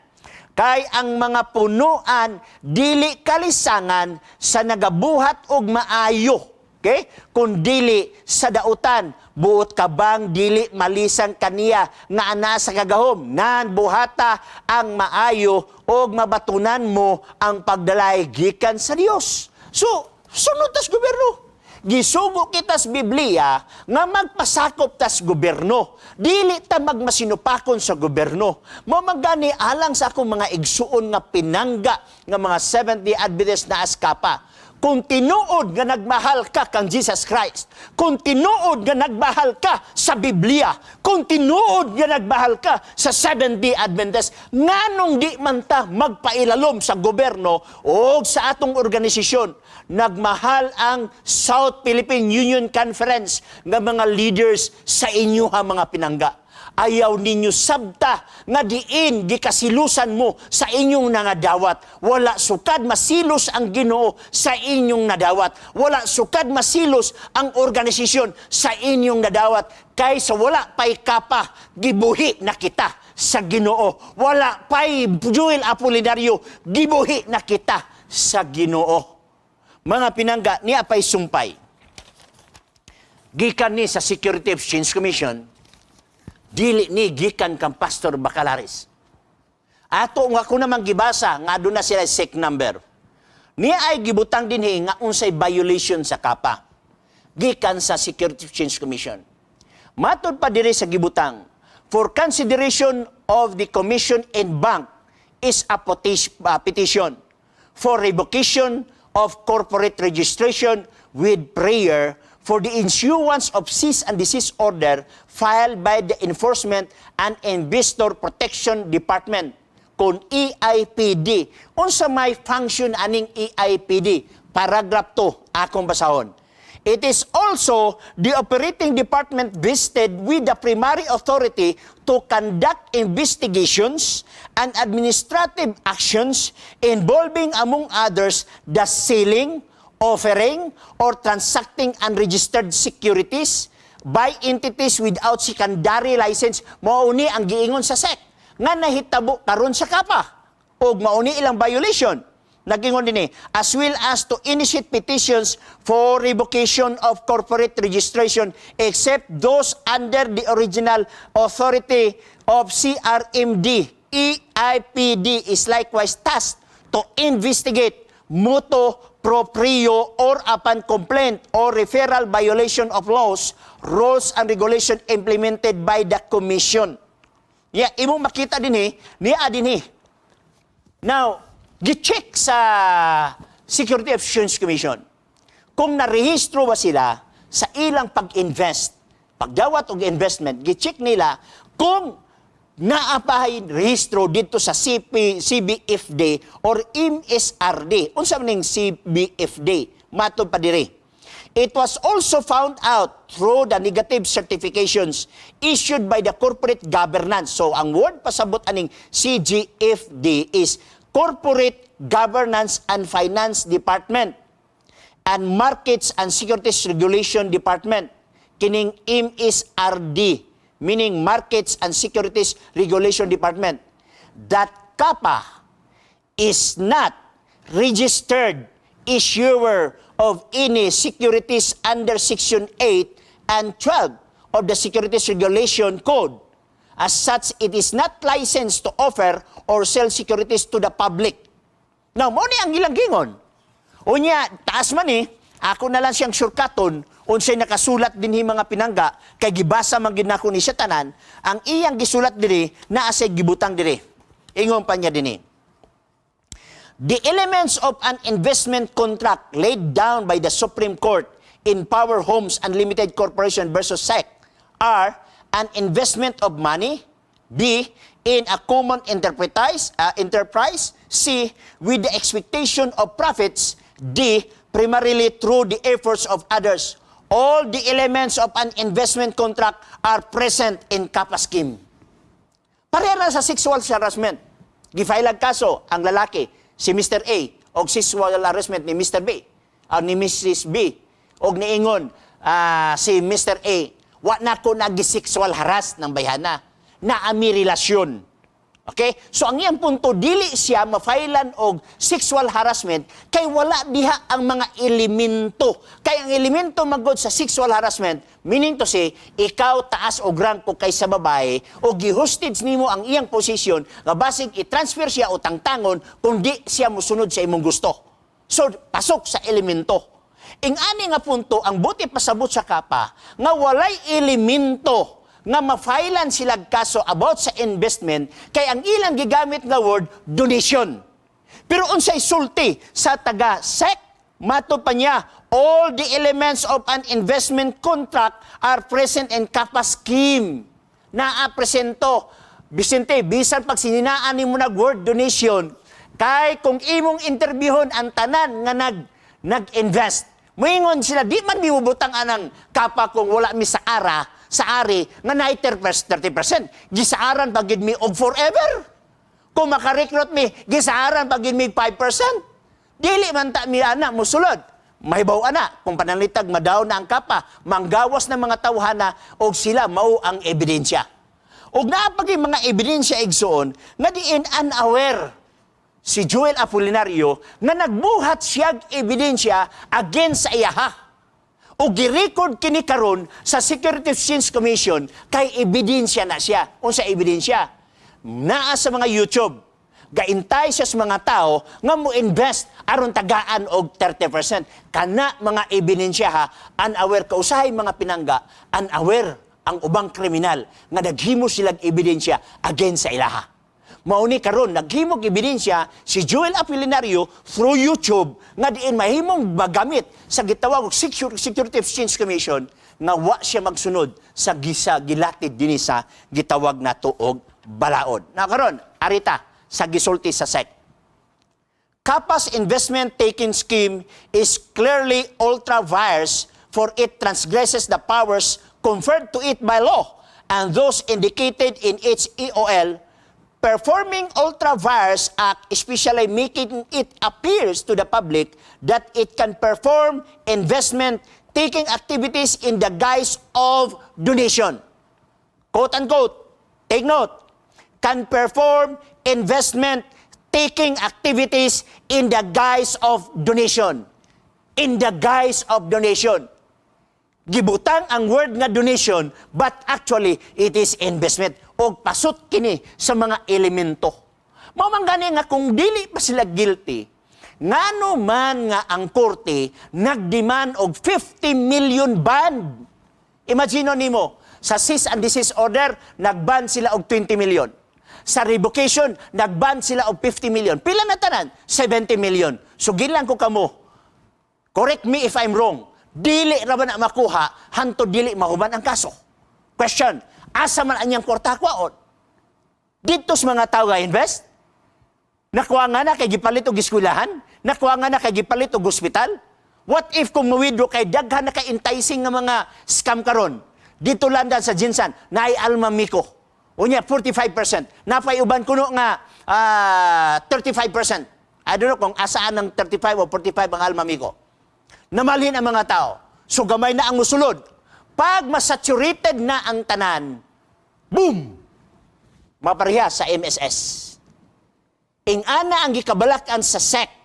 kay ang mga punuan dili kalisangan sa nagabuhat og maayo. Okay? Kun dili sa dautan. Buot ka bang dili malisang kaniya nga ana sa kagahom? Nan buhata ang maayo og mabatunan mo ang pagdalay gikan sa Dios. So, sunod tas gobyerno. Gisugo kita sa Biblia nga magpasakop tas gobyerno. Dili ta magmasinupakon sa gobyerno. Mao man gani, alang sa akong mga igsuon nga pinangga nga mga Seventh-day Adventist na askapa. Kung tinuod nga nagmahal ka kang Jesus Christ, kung tinuod nga nagmahal ka sa Biblia, kung tinuod nga nagmahal ka sa Seventh-day Adventist, nganong di man ta magpailalom sa gobyerno o sa atong organisasyon? Nagmahal ang South Philippine Union Conference nga mga leaders sa inyo ha, mga pinangga. Ayaw ninyo sabta nga diin gikasilusan mo sa inyong nangadawat. Wala sukad masilos ang Ginoo sa inyong nadawat. Wala sukad masilos ang organisasyon sa inyong nadawat. Kay sa wala pa'y kapa, gibuhi na kita sa Ginoo. Wala pa'y Joel Apolinario, gibuhi na kita sa Ginoo. Mga pinangga, niya pa'y sumpay. Gikan ni sa Security Exchange Commission, dili ni gikan kang Pastor Bacalares. Ato nga ko namang gibasa nga aduna sila SEC number. Niya ay gibutang dinhi nga unsay violation sa kapa gikan sa Security Exchange Commission. Matod pa diri sa gibutang, for consideration of the Commission en banc is a petition for revocation of corporate registration with prayer for the issuance of cease and desist order filed by the Enforcement and Investor Protection Department kon EIPD. Unsa may function aning EIPD? Paragraph 2, akong basahon. It is also the operating department vested with the primary authority to conduct investigations and administrative actions involving, among others, the selling, offering, or transacting unregistered securities by entities without secondary license. Mao ni ang giingon sa SEC nga nahitabo karon sa kapa ug mao ni ilang violation. Nagingon din eh, as well as to initiate petitions for revocation of corporate registration except those under the original authority of CRMD. EIPD is likewise tasked to investigate motu proprio or upon complaint or referral violation of laws, rules and regulation implemented by the Commission. Yeah, imo makita din eh, niya din eh. Now, gi-check sa Security Exchange Commission kung narehistro ba sila sa ilang pag-invest, pagdawat og investment, gi-check nila kung naa pa'y rehistro dito sa CP, CBFD or MSRD. Unsa man ning CBFD? Matod pa diri. It was also found out through the negative certifications issued by the corporate governance. So ang word pasabot aning CGFD is Corporate Governance and Finance Department and Markets and Securities Regulation Department. kining MSRD, meaning Markets and Securities Regulation Department, that KAPA is not registered issuer of any securities under Section 8 and 12 of the Securities Regulation Code. As such, it is not licensed to offer or sell securities to the public. Now, mao ni ang ilang gingon. Unya, taas man eh, ako na lang siyang shortcuton, unsay nakasulat dinhi, mga pinangga, kay gibasa man gid nako ni siya tanan, ang iyang gisulat diri, naa say gibutang diri. Ingon pa niya dinhi. The elements of an investment contract laid down by the Supreme Court in Power Homes Unlimited Corporation versus SEC are an investment of money, B, in a common enterprise, C, with the expectation of profits, D, primarily through the efforts of others. All the elements of an investment contract are present in Kapa scheme. Pareha sa sexual harassment. Gifile kaso ang lalaki, si Mr. A, og sexual harassment ni Mr. B, o ni Mrs. B, og niingon si Mr. A, "Wa na ko nagi-sexual harass ng bayhana. Naa mi relasyon." Okay? So ang iyang punto, dili siya mafailan og sexual harassment kay wala diha ang mga elemento. Kay ang elemento magod sa sexual harassment, meaning to say, ikaw taas og rangko kaysa babae o gihostage nimo ang iyang posisyon nga basig i-transfer siya o tangtangon kung di siya musunod sa imong gusto. So pasok sa elemento. Ing-ani nga punto, ang buot ipasabot sa KAPA, nga walay elemento nga mafailan sila kaso about sa investment kay ang ilang gigamit nga word, donation. Pero unsay sulti sa taga SEC? Mato pa niya, all the elements of an investment contract are present in KAPA scheme. Naa presento. Vicente, bisan pag sininaan nimo nag word donation, kay kung imong interviewon ang tanan nga nag-invest, moingon sila, "Di man mibubutang anang KAPA kung wala mi sa ara, sa ari, nga naay 30%. Gisaaran pa gid mi og forever. Kung makarecruit mi, gisaaran pa gid mi 5%. Dili man ta mi ana musulod." Mahibaw ana, kung pananalitag madaw na ang KAPA, manggawas ng mga tawhana og sila mao ang ebidensya. Og naa pa gyud mga ebidensya, igsoon, nga diin unaware si Joel Apolinario nga nagbuhat siyag ebidensya against sa iyaha. O gi-record kini karon sa Security Exchange Commission kay ebidensya na siya. Unsa ebidensya? Naa sa mga YouTube. Gaintay siya sa mga tao nga mo invest aron tagaan og 30%. Kana mga ebidensya ha, unaware ka usahay, mga pinangga, unaware ang ubang kriminal nga naghimo silang ebidensya against sa ilaha. Mauni karon naghimog ebidensya si Joel Apolinario through YouTube nga diin mahimong magamit sa gitawag og Security Exchange Commission nga wa siya magsunod sa gisa gilatid dinhi sa gitawag nato og balaod. Na karon arita sa gisulti sa SEC. KAPA's investment taking scheme is clearly ultra vires, for it transgresses the powers conferred to it by law and those indicated in its EOL. Performing ultra vires act, especially making it appears to the public that it can perform investment taking activities in the guise of donation. Quote unquote, take note, can perform investment taking activities in the guise of donation. In the guise of donation. Gibutang ang word nga donation, but actually it is investment og pasok kini sa mga elemento. Mao man gani nga kung dili pa sila guilty, ngano man nga ang korte nagdemand og 50 million bond? Imagine nimo, sa cease and desist order, nag-bond sila og 20 million. Sa revocation, nag-bond sila og 50 million. Pila na tanan? 70 million. So gilang ko kamo, correct me if I'm wrong, dili ra ba na makuha hantod dili mahuman ang kaso? Question, asa man anyang kwarta kwaon? Dito sa mga tao nga invest? Nakuha nga na kay gipalit og eskwelahan? Nakuha nga na kay gipalit og ospital? What if kung mawidro kay daghan na kay enticing nga mga scam karon? Dito landan sa GenSan, naay Alma Miko. Unya 45%. Napay uban kuno nga 35%. I don't know kung asaan ng 35 o 45 ang Alma Miko. Namalhin ang mga tao. So gamay na ang musulod. Pag masaturated na ang tanan, boom! Mapareha sa MSS. Ing-ana ang gikabalakan sa sect.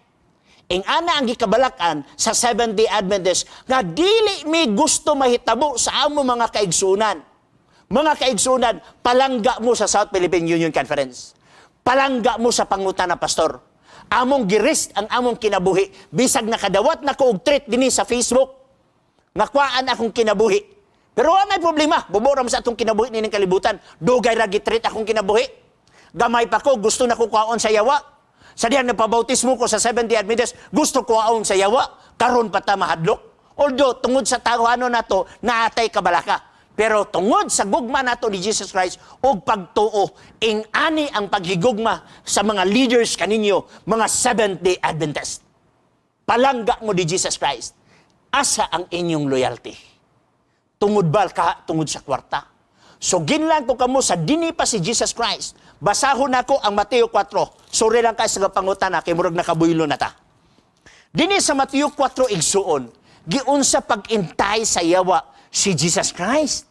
Ing-ana ang gikabalakan sa Seventh-day Adventist nga dili mi gusto mahitabo sa amo mga kaigsunan. Mga kaigsunan, palangga mo sa South Philippine Union Conference. Palangga mo sa pangutana, pastor. Among gi-risk ang among kinabuhi. Bisag nakadawat na ko og threat dinhi sa Facebook, nga kuhaan akong kinabuhi. Pero wala may problema. Bubo ra man sa atong kinabuhi nining kalibutan. Dugay ra gi-threat akong kinabuhi. Gamay pa ko, gusto na ko kuhaon sa yawa. Sa dihang nagpabautismo ko sa Seventh-day Adventist, gusto kuhaon sa yawa. Karon pa ta mahadlok. Although, tungod sa tawhano nato, naatay kabalaka. Pero tungod sa gugma nato ni Jesus Christ ug pagtuo, ing-ani ang paghigugma sa mga leaders kaninyo, mga Seventh-day Adventist. Palangga mo di Jesus Christ. Asa ang inyong loyalty? Tungod ba ka tungod sa kwarta? So ginlan ko kamo sa dini pa si Jesus Christ. Basahon nako ang Mateo 4. Sorry lang kay sa pangutana kay murag nakabuylo na ta. Dini sa Mateo 4, igsuon, giunsa pag-intay sa yawa si Jesus Christ.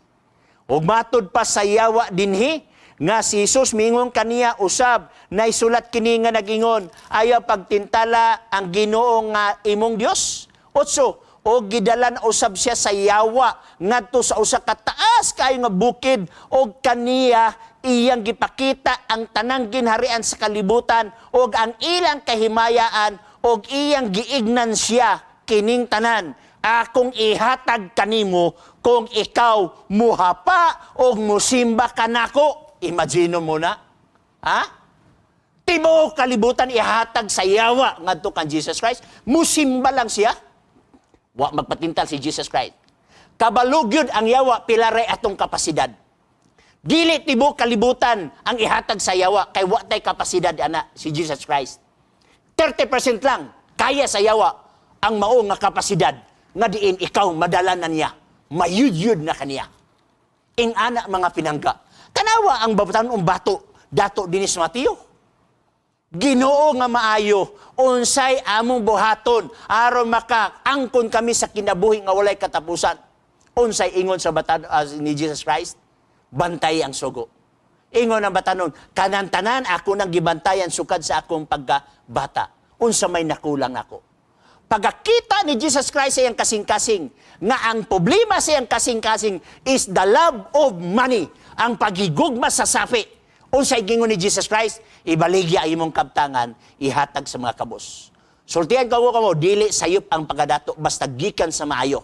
Ug matud pa sa yawa dinhi nga si Jesus mingon kaniya usab, naisulat kini nga nagingon, "Ayaw pagtintala ang Ginoo nga imong Dios." Otso, o gidalan usab siya sa yawa ngadto sa usa ka taas kaayo nga bukid og kaniya iyang gipakita ang tanang ginharian sa kalibutan og ang ilang kahimayaan og iyang giignan siya, "Kining tanan akong ihatag kanimo kung ikaw muhapa og musimba kanako." Imagine mo na. Ha? Tibuok kalibutan ihatag sa yawa ngadto kan Jesus Christ. Musimba lang siya. Wa magpatintal si Jesus Christ. Kabalo gyud ang yawa pila ray atong kapasidad. Dili tibuok kalibutan ang ihatag sa yawa kay wa tay kapasidad ana si Jesus Christ. 30% lang kaya sa yawa ang mao nga kapasidad nga diin ikaw madala na niya, mayudyud na kaniya. Ing ana, mga pinangga. Tanawa ang batan-ong bato dato dinhi sa Mateo. "Ginoo nga maayo, unsay among buhaton aron maka-angkon kami sa kinabuhi nga walay katapusan?" Unsay ingon sa bata ni Jesus Christ? "Bantay ang sugo." Ingon ang batanon, "Kanan tanan ako nang gibantayan sukad sa akong pagkabata. Unsa may nakulang ako?" Pagkakita ni Jesus Christ sa iyang kasing-kasing, nga ang problema sa iyang kasing-kasing is the love of money, ang paghigugma sa sapi. Unsay gingon ni Jesus Christ? "Ibaligya ang imong kabtangan, ihatag sa mga kabos." Sultihan ko kamo, dili sayop ang pagkadato basta gikan sa maayo.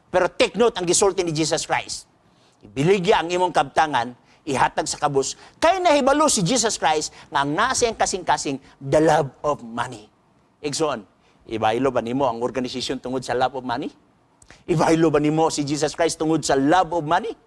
Pero take note ang gisulti ni Jesus Christ. "Ibaligya ang imong kabtangan, ihatag sa kabos." Kay nahibalo si Jesus Christ nga ang nasa iyang kasing-kasing, the love of money. Igsoon, ibaylo ba nimo ang organisasyon tungod sa love of money? Ibaylo ba nimo si Jesus Christ tungod sa love of money?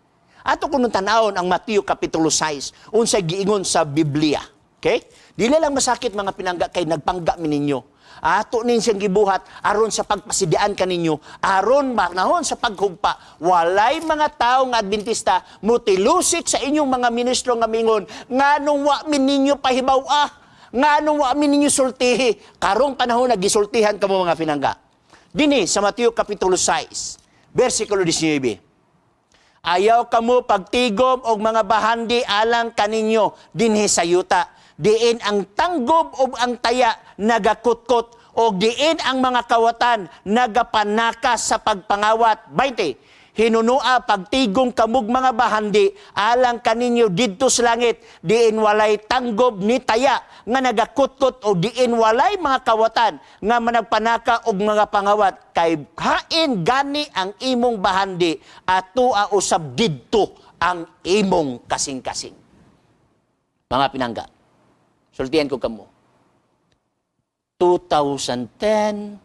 Ato kuno tanawon ang Mateo Kapitulo 6, unsay giingon sa Biblia. Okay? Dili lang masakit, mga pinangga, kay nagpangga mi ninyo. Ato nin siyang gibuhat aron sa pagpasidian kaninyo, aron manahon sa paghugpa. Walay mga tao nga Adventista mutilusik sa inyong mga ministro nga mingon, "Nganong wa mi ninyo pahibaw-a? Nganong wa mi ninyo sultihi?" Karong panahon nagisultihan kamo, mga pinangga. Dini sa Mateo Kapitulo 6, versikulo 19. "Ayaw kamo pagtigom og mga bahandi alang kaninyo dinhi sa yuta. Diin ang tanggob ug ang taya nagakutkot og diin ang mga kawatan nagapanaka sa pagpangawat." 20. "Hinunua pagtigom kamog mga bahandi alang kaninyo didto sa langit, diin walay tanggob ni taya nga nagakutkot o diin walay mga kawatan nga managpanaka og mga pangawat, kay hain gani ang imong bahandi, atua usab didto ang imong kasing-kasing." Mga pinangga, sultihan ko kamo. 2010,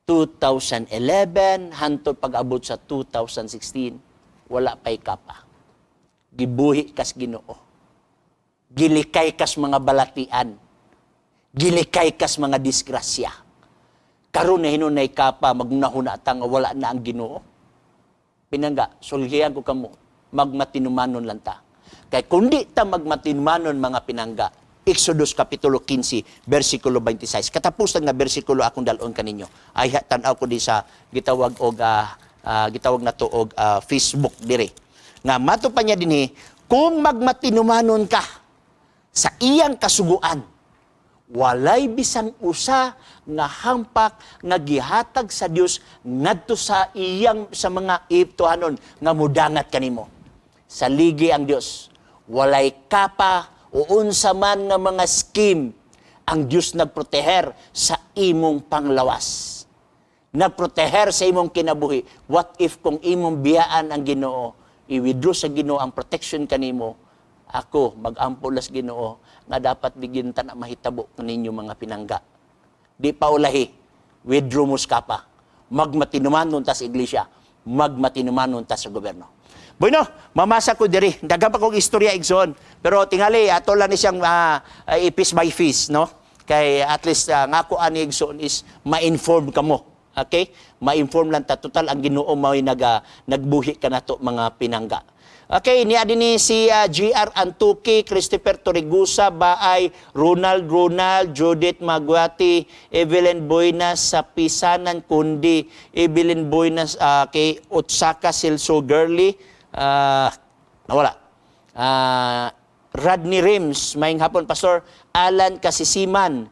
2011, hantod pag-abot sa 2016, wala pa'y kapa. Gibuhi kas Ginoo. Gilikay kas mga balatian. Gilikay kas mga disgrasya. Karon na hinunay kapa, magnahuna ta nga wala na ang Ginoo. Pinangga, sulhihan ko kamo, magmatinumanon lang ta. Kay kundi ta magmatinumanon, mga pinangga, Exodus Kapitulo 15, versikulo 26. Katapusan nga bersikulo akong dalon kaninyo. Ay, tanaw ko di sa gitawag og Gitawag na to og Facebook dire. Nga mato pa niya dinhi, kung magmatinumanon ka sa iyang kasuguan, walay bisan usa nga hampak nga gihatag sa Dios ngadto sa iyang sa mga Egyptohanon nga mudangat kanimo. Saligi ang Dios. Walay kapa o unsa man nga mga scheme, ang Dios nagproteher sa imong panglawas, nagproteher sa imong kinabuhi. What if kung imong biyaan ang Ginoo, i-withdraw sa Ginoo ang protection kanimo? Ako mag-ampo las Ginoo nga dapat bigin ta na mahitabo ninyo, mga pinangga. Di pa ulahi, withdraw mo sa kapa. Magmatinumanon ta sa iglesia, magmatinumanon ta sa gobyerno. Bueno, mamasa ko diri. Daghan pa kong istorya, igsoon. Pero tingali ato lang ni siyang piece by piece, no? Kay at least nga ako ani, igsoon, is ma-inform kamo. Okay? Ma-inform lang ta, total ang Ginoo mao'y nagbuhi kanato, mga pinangga. Okay, niya din ni si GR Antuki, Christopher Torigusa, Baay, Ronald Ronald, Judith Maguati, Evelyn Boynas sa Pisanan Kundi, Evelyn Boynas kay Otsaka Silso Girly, nawala. Radney Rims, maayong hapon, Pastor, Alan Kasisiman,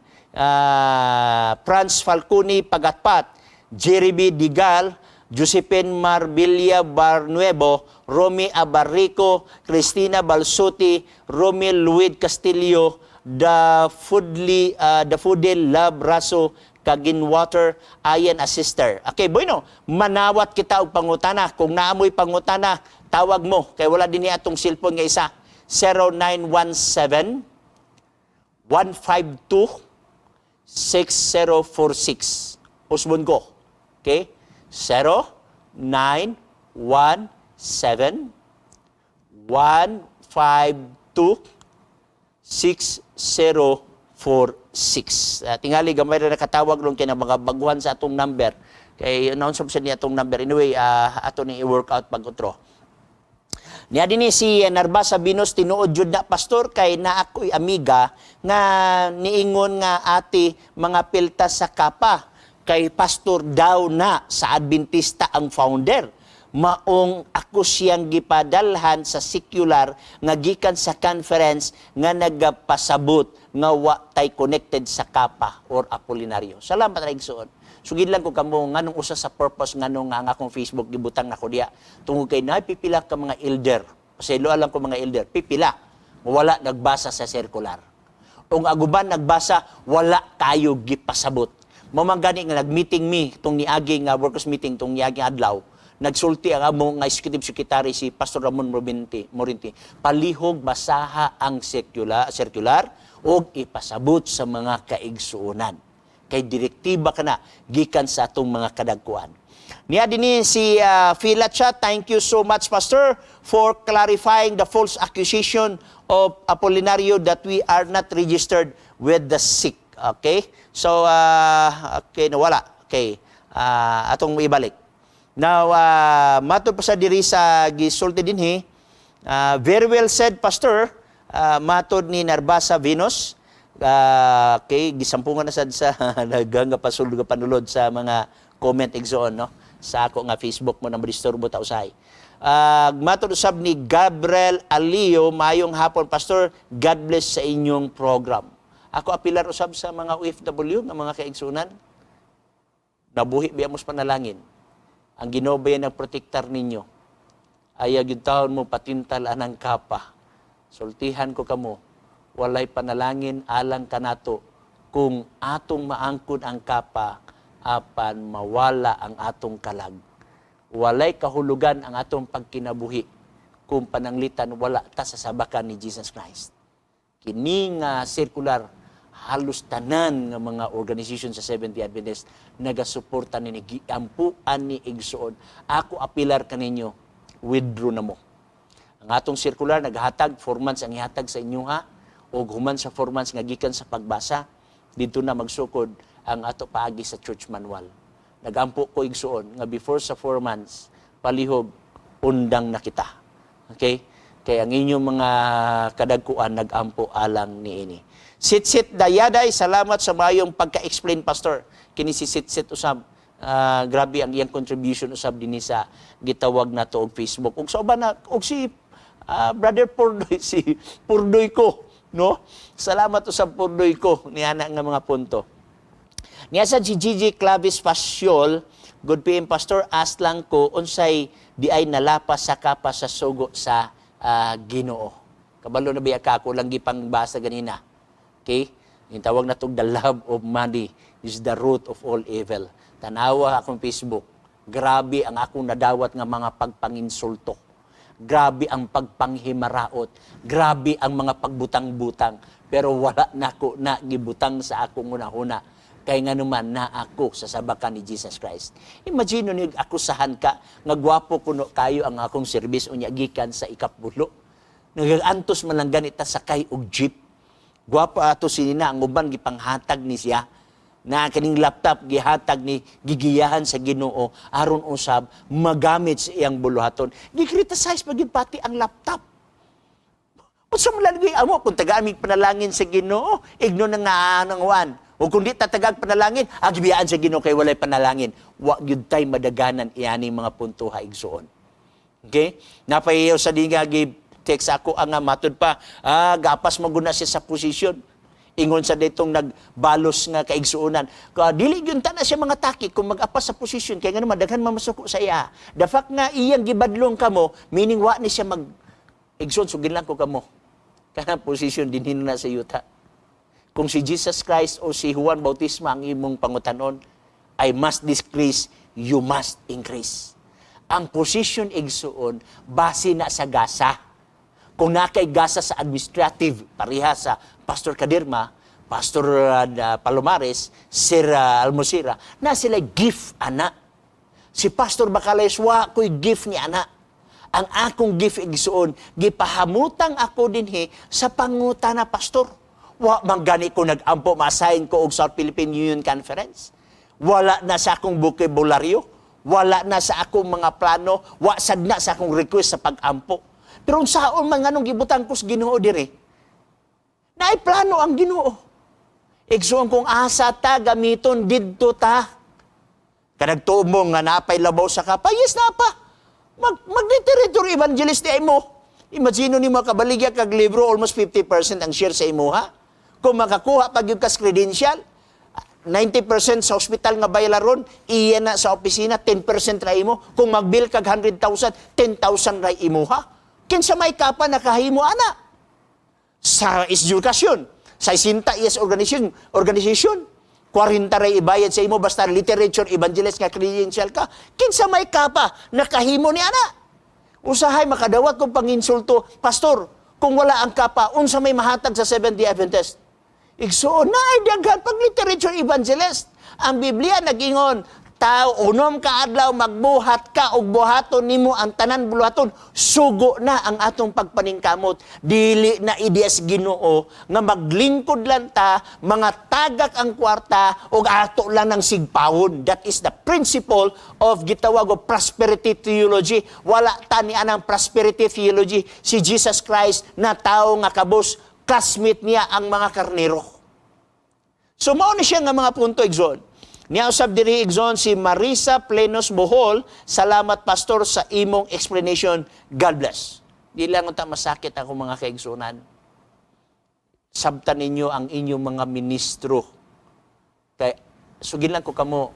Franz Falcone Pagatpat, Jeremy Digal, Josephine Marbilla Barnuevo, Romy Abarrico, Cristina Balsuti, Romel Luid Castillo, The Foodly, The Foodel Love Raso, Kaginwater, Ayan Assister. Okay, bueno, manawat kita og pangutana. Kung naamoy pangutana, tawag mo. Kay wala din atong cellphone nga isa. 0917 152 6046. Usbon ko. Okay? 0 9 1 7 1 5 2 6046. Tingali gamay ra nakatawag ron kay na mga baguhan sa atong number. Kay announce sa niya atong number. Anyway, ato ni i-work out pag utro. Niya din ni si Narvasa Venus, tinuod jud na, Pastor, kay naa ako'y amiga nga niingon nga ati mga pilta sa kapa kay pastor daw na sa Adventista ang founder. Maong ako siyang gipadalhan sa secular nga gikan sa conference nga nagapasabot nga wa tay connected sa kapa or Apolinario. Salamat ra, igsoon. Sugid lang ko kamo nganong usa sa purpose nganong ang akong Facebook gibutang nako diya. Tungod kay napipila ka mga elder. Pasaylo lang ko mga elder, pipila wala nagbasa sa circular. Ung aguban nagbasa, wala tayo gipasabot. Mao man gani nga nag-meeting mi tong niagi nga workers meeting tong niagi adlaw. Nagsulti ang amo nga executive secretary, si Pastor Ramon Morinti, Morinti. Palihog basaha ang circular ug ipasabot sa mga kaigsuonan. Kay direktiba kana gikan sa atong mga kadagkuan. Niya din ni si Phila Chat, thank you so much, Pastor, for clarifying the false accusation of Apolinario that we are not registered with the SEC. Okay? So, okay, nawala. Okay. Atong ibalik. Now, matod pa sa diri sa gisulti dinhi, very well said, Pastor, matod ni Narbasa Venus, okay, gisampungan na sad sa daghang nga pasulod nga panulod sa mga comment, igsoon, no? Sa ako nga Facebook mo na madisturbo ta usahay. Matod usab ni Gabriel Alio, mayong hapon, Pastor, God bless sa inyong program. Ako apilar usab sa mga OFW nga mga kaigsunan, nabuhi biya mo sa panalangin. Ang Ginoo ba ang protektar ninyo? Ayaw gyud taon mo patintal anang kapa. Sultihan ko kamo, walay panalangin alang kanato kung atong maangkon ang kapa apan mawala ang atong kalag. Walay kahulugan ang atong pagkinabuhi kung pananglitan wala ta sa sabakan ni Jesus Christ. Kini nga circular, halos tanan nga mga organization sa Seventh-day Adventist nagasuporta nini, giampuan ni, igsuon. Ako apilar kaninyo, withdraw na mo. Ang atong circular naghatag 4 months ang ihatag sa inyo ha, og human sa 4 months nga gikan sa pagbasa didto na magsukod ang ato paagi sa church manual. Nagampo ko, igsuon, nga before sa 4 months, palihog undang na kita. Okay? Kay ang inyong mga kadagkuan nagampo alang niini. Sit-sit dayaday, salamat sa mayong pagka-explain, Pastor. Kini si Sit-sit usab. Ah, grabe ang iyang contribution usab dinhi sa gitawag nato og Facebook. Ug sa uban na og si Brother Purdoy, si Purdoy ko, no? Salamat usab, Purdoy ko, niana nga mga punto. Niya sa si Gigi Clavis Pasiol, "Good PM, Pastor, ask lang ko unsay di ay nalapas sa kapa sa sugo sa Ginoo." Kabalo na biya ka, ako lang gipangbasa ganina. Okay? Yung tawag na the love of money is the root of all evil. Tanawa akong Facebook. Grabe ang akong nadawat nga mga pagpanginsulto. Grabe ang pagpanghimaraot. Grabe ang mga pagbutang-butang. Pero wala na ko na gibutang sa akong hunahuna. Kay nga naman na ako sa sabakan ni Jesus Christ. Imagine ni akusahan ka nga gwapo kuno kayo ang akong service unya gikan sa ikapulo. Nagaantos man lang ganita sakay og jeep. Gwapo ato sinina, ang uban gipanghatag ni siya na kaning laptop gihatag ni gigiyahan sa Ginoo aron usab magamit sa iyang buluhaton. Gi-criticize pa gyud pati ang laptop. Unsa man lang amo kung tagaan mig panalangin sa Ginoo, igno na nga nang? O kung di tatagag panalangin, agibiyaan sa Ginoo kay walay panalangin. Wa gyud tay madaganan iyani mga punto ha, igsuon. Okay? Napahiyaw sa di nga gi text ako ang nga matud pa, gapas maguna siya sa posisyon. Ingon sa ditong nagbalos nga kaigsuonan. Ka dili gyud ta na siya mga taki kung mag-apas sa posisyon kay ngano daghan man masuko sa iya. The fact nga iyang gibadlong kamo, meaning wa ni siya mag igsoon, sugin lang ko kamo. Kanang posisyon dinhi na sa yuta. Kung si Jesus Christ o si Juan Bautista ang imong pangutanon, I must decrease, you must increase. Ang posisyon, igsuon, base na sa gasa. Kung nakay gasa sa administrative, pareha sa Pastor Kadirma, Pastor Palomares, Sir Almosira, na sila gift ana. Si Pastor Bacales, wa ko'y gift ni ana. Ang akong gift, igsuon, gipahamutang ako dinhi sa pangutana, pastor. Wa man gani ko nag-ampo ma-assign ko og South Philippine Union Conference. Wala na sa akong bokabularyo, wala na sa akong mga plano, wa sad na sa akong request sa pag-ampo. Pero unsaon man nganong gibutang ko sa Ginoo dire? Naay plano ang Ginoo. Igsuon, kung asa ta gamiton, didto ta. Kanag tuo mo nga napay labaw sa kapa, yes na pa. Mag-literature evangelist di ay mo. Imagine ni makabaligya kag libro, almost 50% ang share sa imuha. Kung makakuha pag yung kas credential, 90% sa hospital nga bayalaron, iya na sa opisina, 10% ra imo. Kung mag-bill kag 100,000, 10,000 ra imuha. Kinsa may kapa nakahimo ana? Sa edukasyon, sa Sinta is organization, 40 ray ibayad sa imo basta literature evangelist nga credential ka. Kinsa may kapa nakahimo ni ana? Usahay makadawat kong panginsulto, "Pastor, kung wala ang kapa, unsa may mahatag sa Seventh-day Adventist?" Igsuon na ay daghan pag literature evangelist. Ang Biblia nagingon, tao 6 ka adlaw magbuhat ka og buhaton nimo ang tanan buluhaton, sugo na ang atong pagpaningkamot. Dili na ideas Ginoo nga maglingkod lang ta, mga tagak ang kwarta ug ato lang ng sigpawon. That is the principle of gitawag og prosperity theology. Wala ta ni anang prosperity theology. Si Jesus Christ na tao nga kabus, classmate niya ang mga karnero. So mao ni siya nga mga punto, igsoon. Niya usab diri, igsoon, si Marisa Plenos Bohol, "Salamat, Pastor, sa imong explanation. God bless." Di lang unta masakit ako, mga kaigsunan. Sabtan ninyo ang inyong mga ministro. Kay sugin lang ko kamo,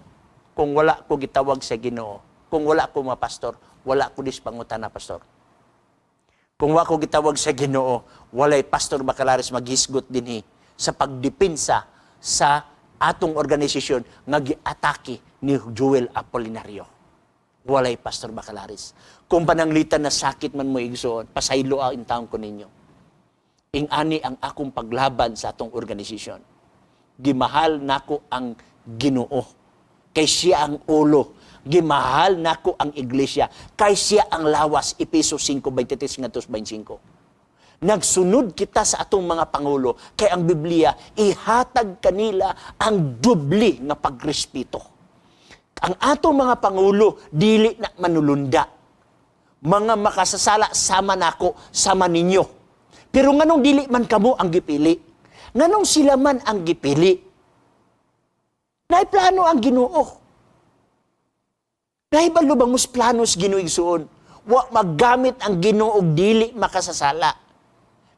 kung wala ko gitawag sa Ginoo, kung wala ko mga pastor, wala ko dis pangutana, pastor. Kung wa ko gitawag sa Ginoo, walay Pastor Bacalares maghisgot dinhi sa pagdepensa sa atong organisasyon nga giatake ni Joel Apolinario. Walay Pastor Bacalares. Kung pananglitan na sakit man mo, igsoon, pasaylo ang intawon ko ninyo. Ing-ani ang akong paglaban sa atong organisasyon. Gimahal nako ang Ginoo. Kay siya ang ulo. Gimahal nako ang iglesia. Kay siya ang lawas. Epeso 5:23 ngadto 25. Nagsunod kita sa atong mga pangulo kay ang Biblia ihatag kanila ang dubli nga pagrespeto. Ang atong mga pangulo dili na manulunda. Mga makasasala sama nako, sama ninyo. Pero nganong dili man kamo ang gipili? Nganong sila man ang gipili? Naay plano ang Ginoo. Nahibalo bang mus planos Ginoo, igsuon? Wa magamit ang Ginoo og dili makasasala.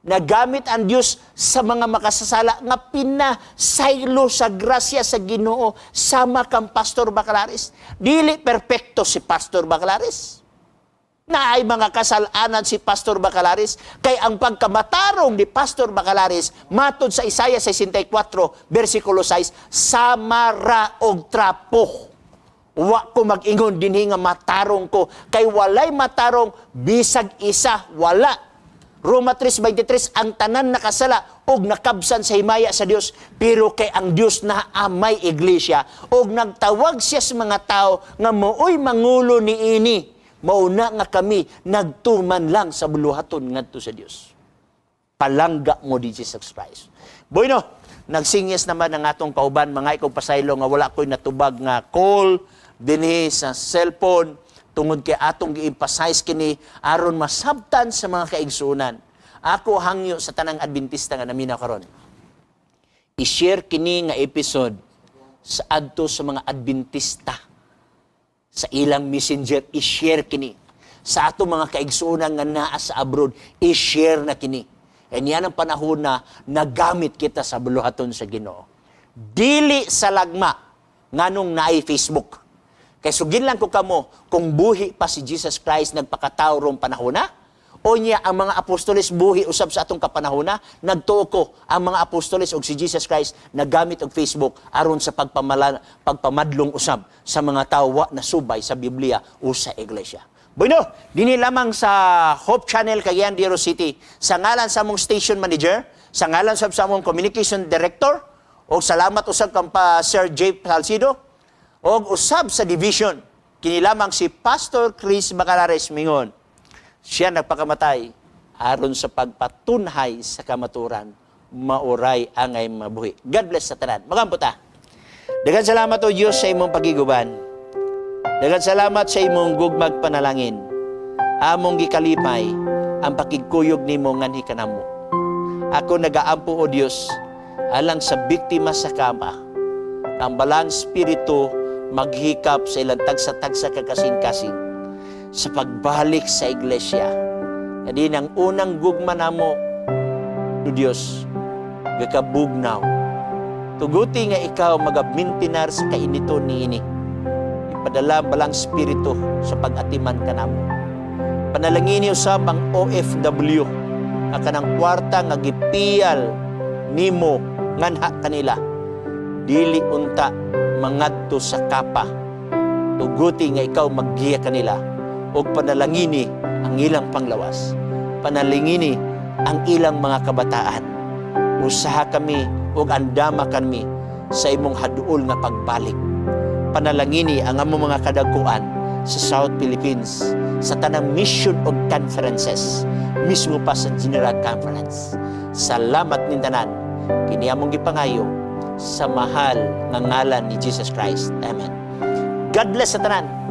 Nagamit ang Dios sa mga makasasala nga pinasaylo sa grasya sa Ginoo, sama kang Pastor Bacalares. Dili perpekto si Pastor Bacalares. Naay mga kasalanan si Pastor Bacalares, kay ang pagkamatarong ni Pastor Bacalares, matod sa Isaiah 64 versikulo 6, sama ra og trapo. Wa ko mag-ingon dinhi nga matarong ko, kay walay matarong, bisag isa wala. Roma 3:23, ang tanan nakasala og nakabsan sa himaya sa Dios, pero kay ang Dios na amay iglesia og nagtawag siya sa mga tao nga maoy mangulo niini, mauna nga kami nagtuman lang sa buluhaton ngadto sa Dios. Palangga mo di Jesus Christ. Bueno, nagsingis naman ang atong kauban, mga ikaw pasaylo nga wala ko'y natubag nga call dinhi sa cellphone tungod kay atong gi-emphasize kini aron masabtan sa mga kaigsuonan. Ako hangyo sa tanang Adventista nga naminaw karon. I-share kini nga episode sa adto sa mga Adventista sa ilang Messenger, i-share kini. Sa ato mga kaigsuonan nga naa sa abroad, i-share na kini. And yan ang panahon na nagamit kita sa buluhaton sa Ginoo. Dili sa lagma nganong naay Facebook. Kay sugin lang ko kamo kung buhi pa si Jesus Christ nagpakatao rong panahon na, o niya ang mga apostoles buhi usab sa atong kapanahona, nagtuo ko ang mga apostoles og si Jesus Christ nagamit og Facebook aron sa pagpamadlong usab sa mga tawo wa nasubay sa Biblia o sa iglesia. Bueno, dinhi lamang sa Hope Channel Cagayan de Oro City. Sa ngalan sa among station manager, sa ngalan sa among communication director, og salamat usab kang pa Sir J. Salcido, og usab sa division, kini lamang si Pastor Chris Bacalares mingon. Siya nagpakamatay aron sa pagpatunhay sa kamaturan, mauray angay mabuhi. God bless sa tanan. Magampo ta. Daghang salamat, O Diyos, sa imong pagiguban. Daghang salamat sa imong gugmag panalangin. Among gikalipay ang pakigkuyog nimo nganhi kanamo. Ako nagaampo, O Dios, alang sa biktima sa kama. Ang Balang Espiritu maghikap sa ilang tagsa-tagsa ka kasing-kasing sa pagbalik sa iglesia. Kadi ang unang gugma namo, O Dios, gakabugnaw. Tuguti nga ikaw magamintinar sa kainiton niini. Ipadala ang Balang Espiritu sa pag-atiman kanamo. Panalangini usab ang OFW nga kanang kwarta nga gipiyal nimo nganha kanila dili unta mangadto sa kapa. Tuguti nga ikaw maggiya kanila ug panalangini ang ilang panglawas. Panalangini ang ilang mga kabataan. Usaha kami ug andama kami sa imong haduol nga pagbalik. Panalangini ang among mga kadagkuan sa South Philippines, sa tanang mission ug conferences, mismo pa sa General Conference. Salamat ning tanan. Kini among gipangayo sa mahal nga ngalan ni Jesus Christ. Amen. God bless sa tanan.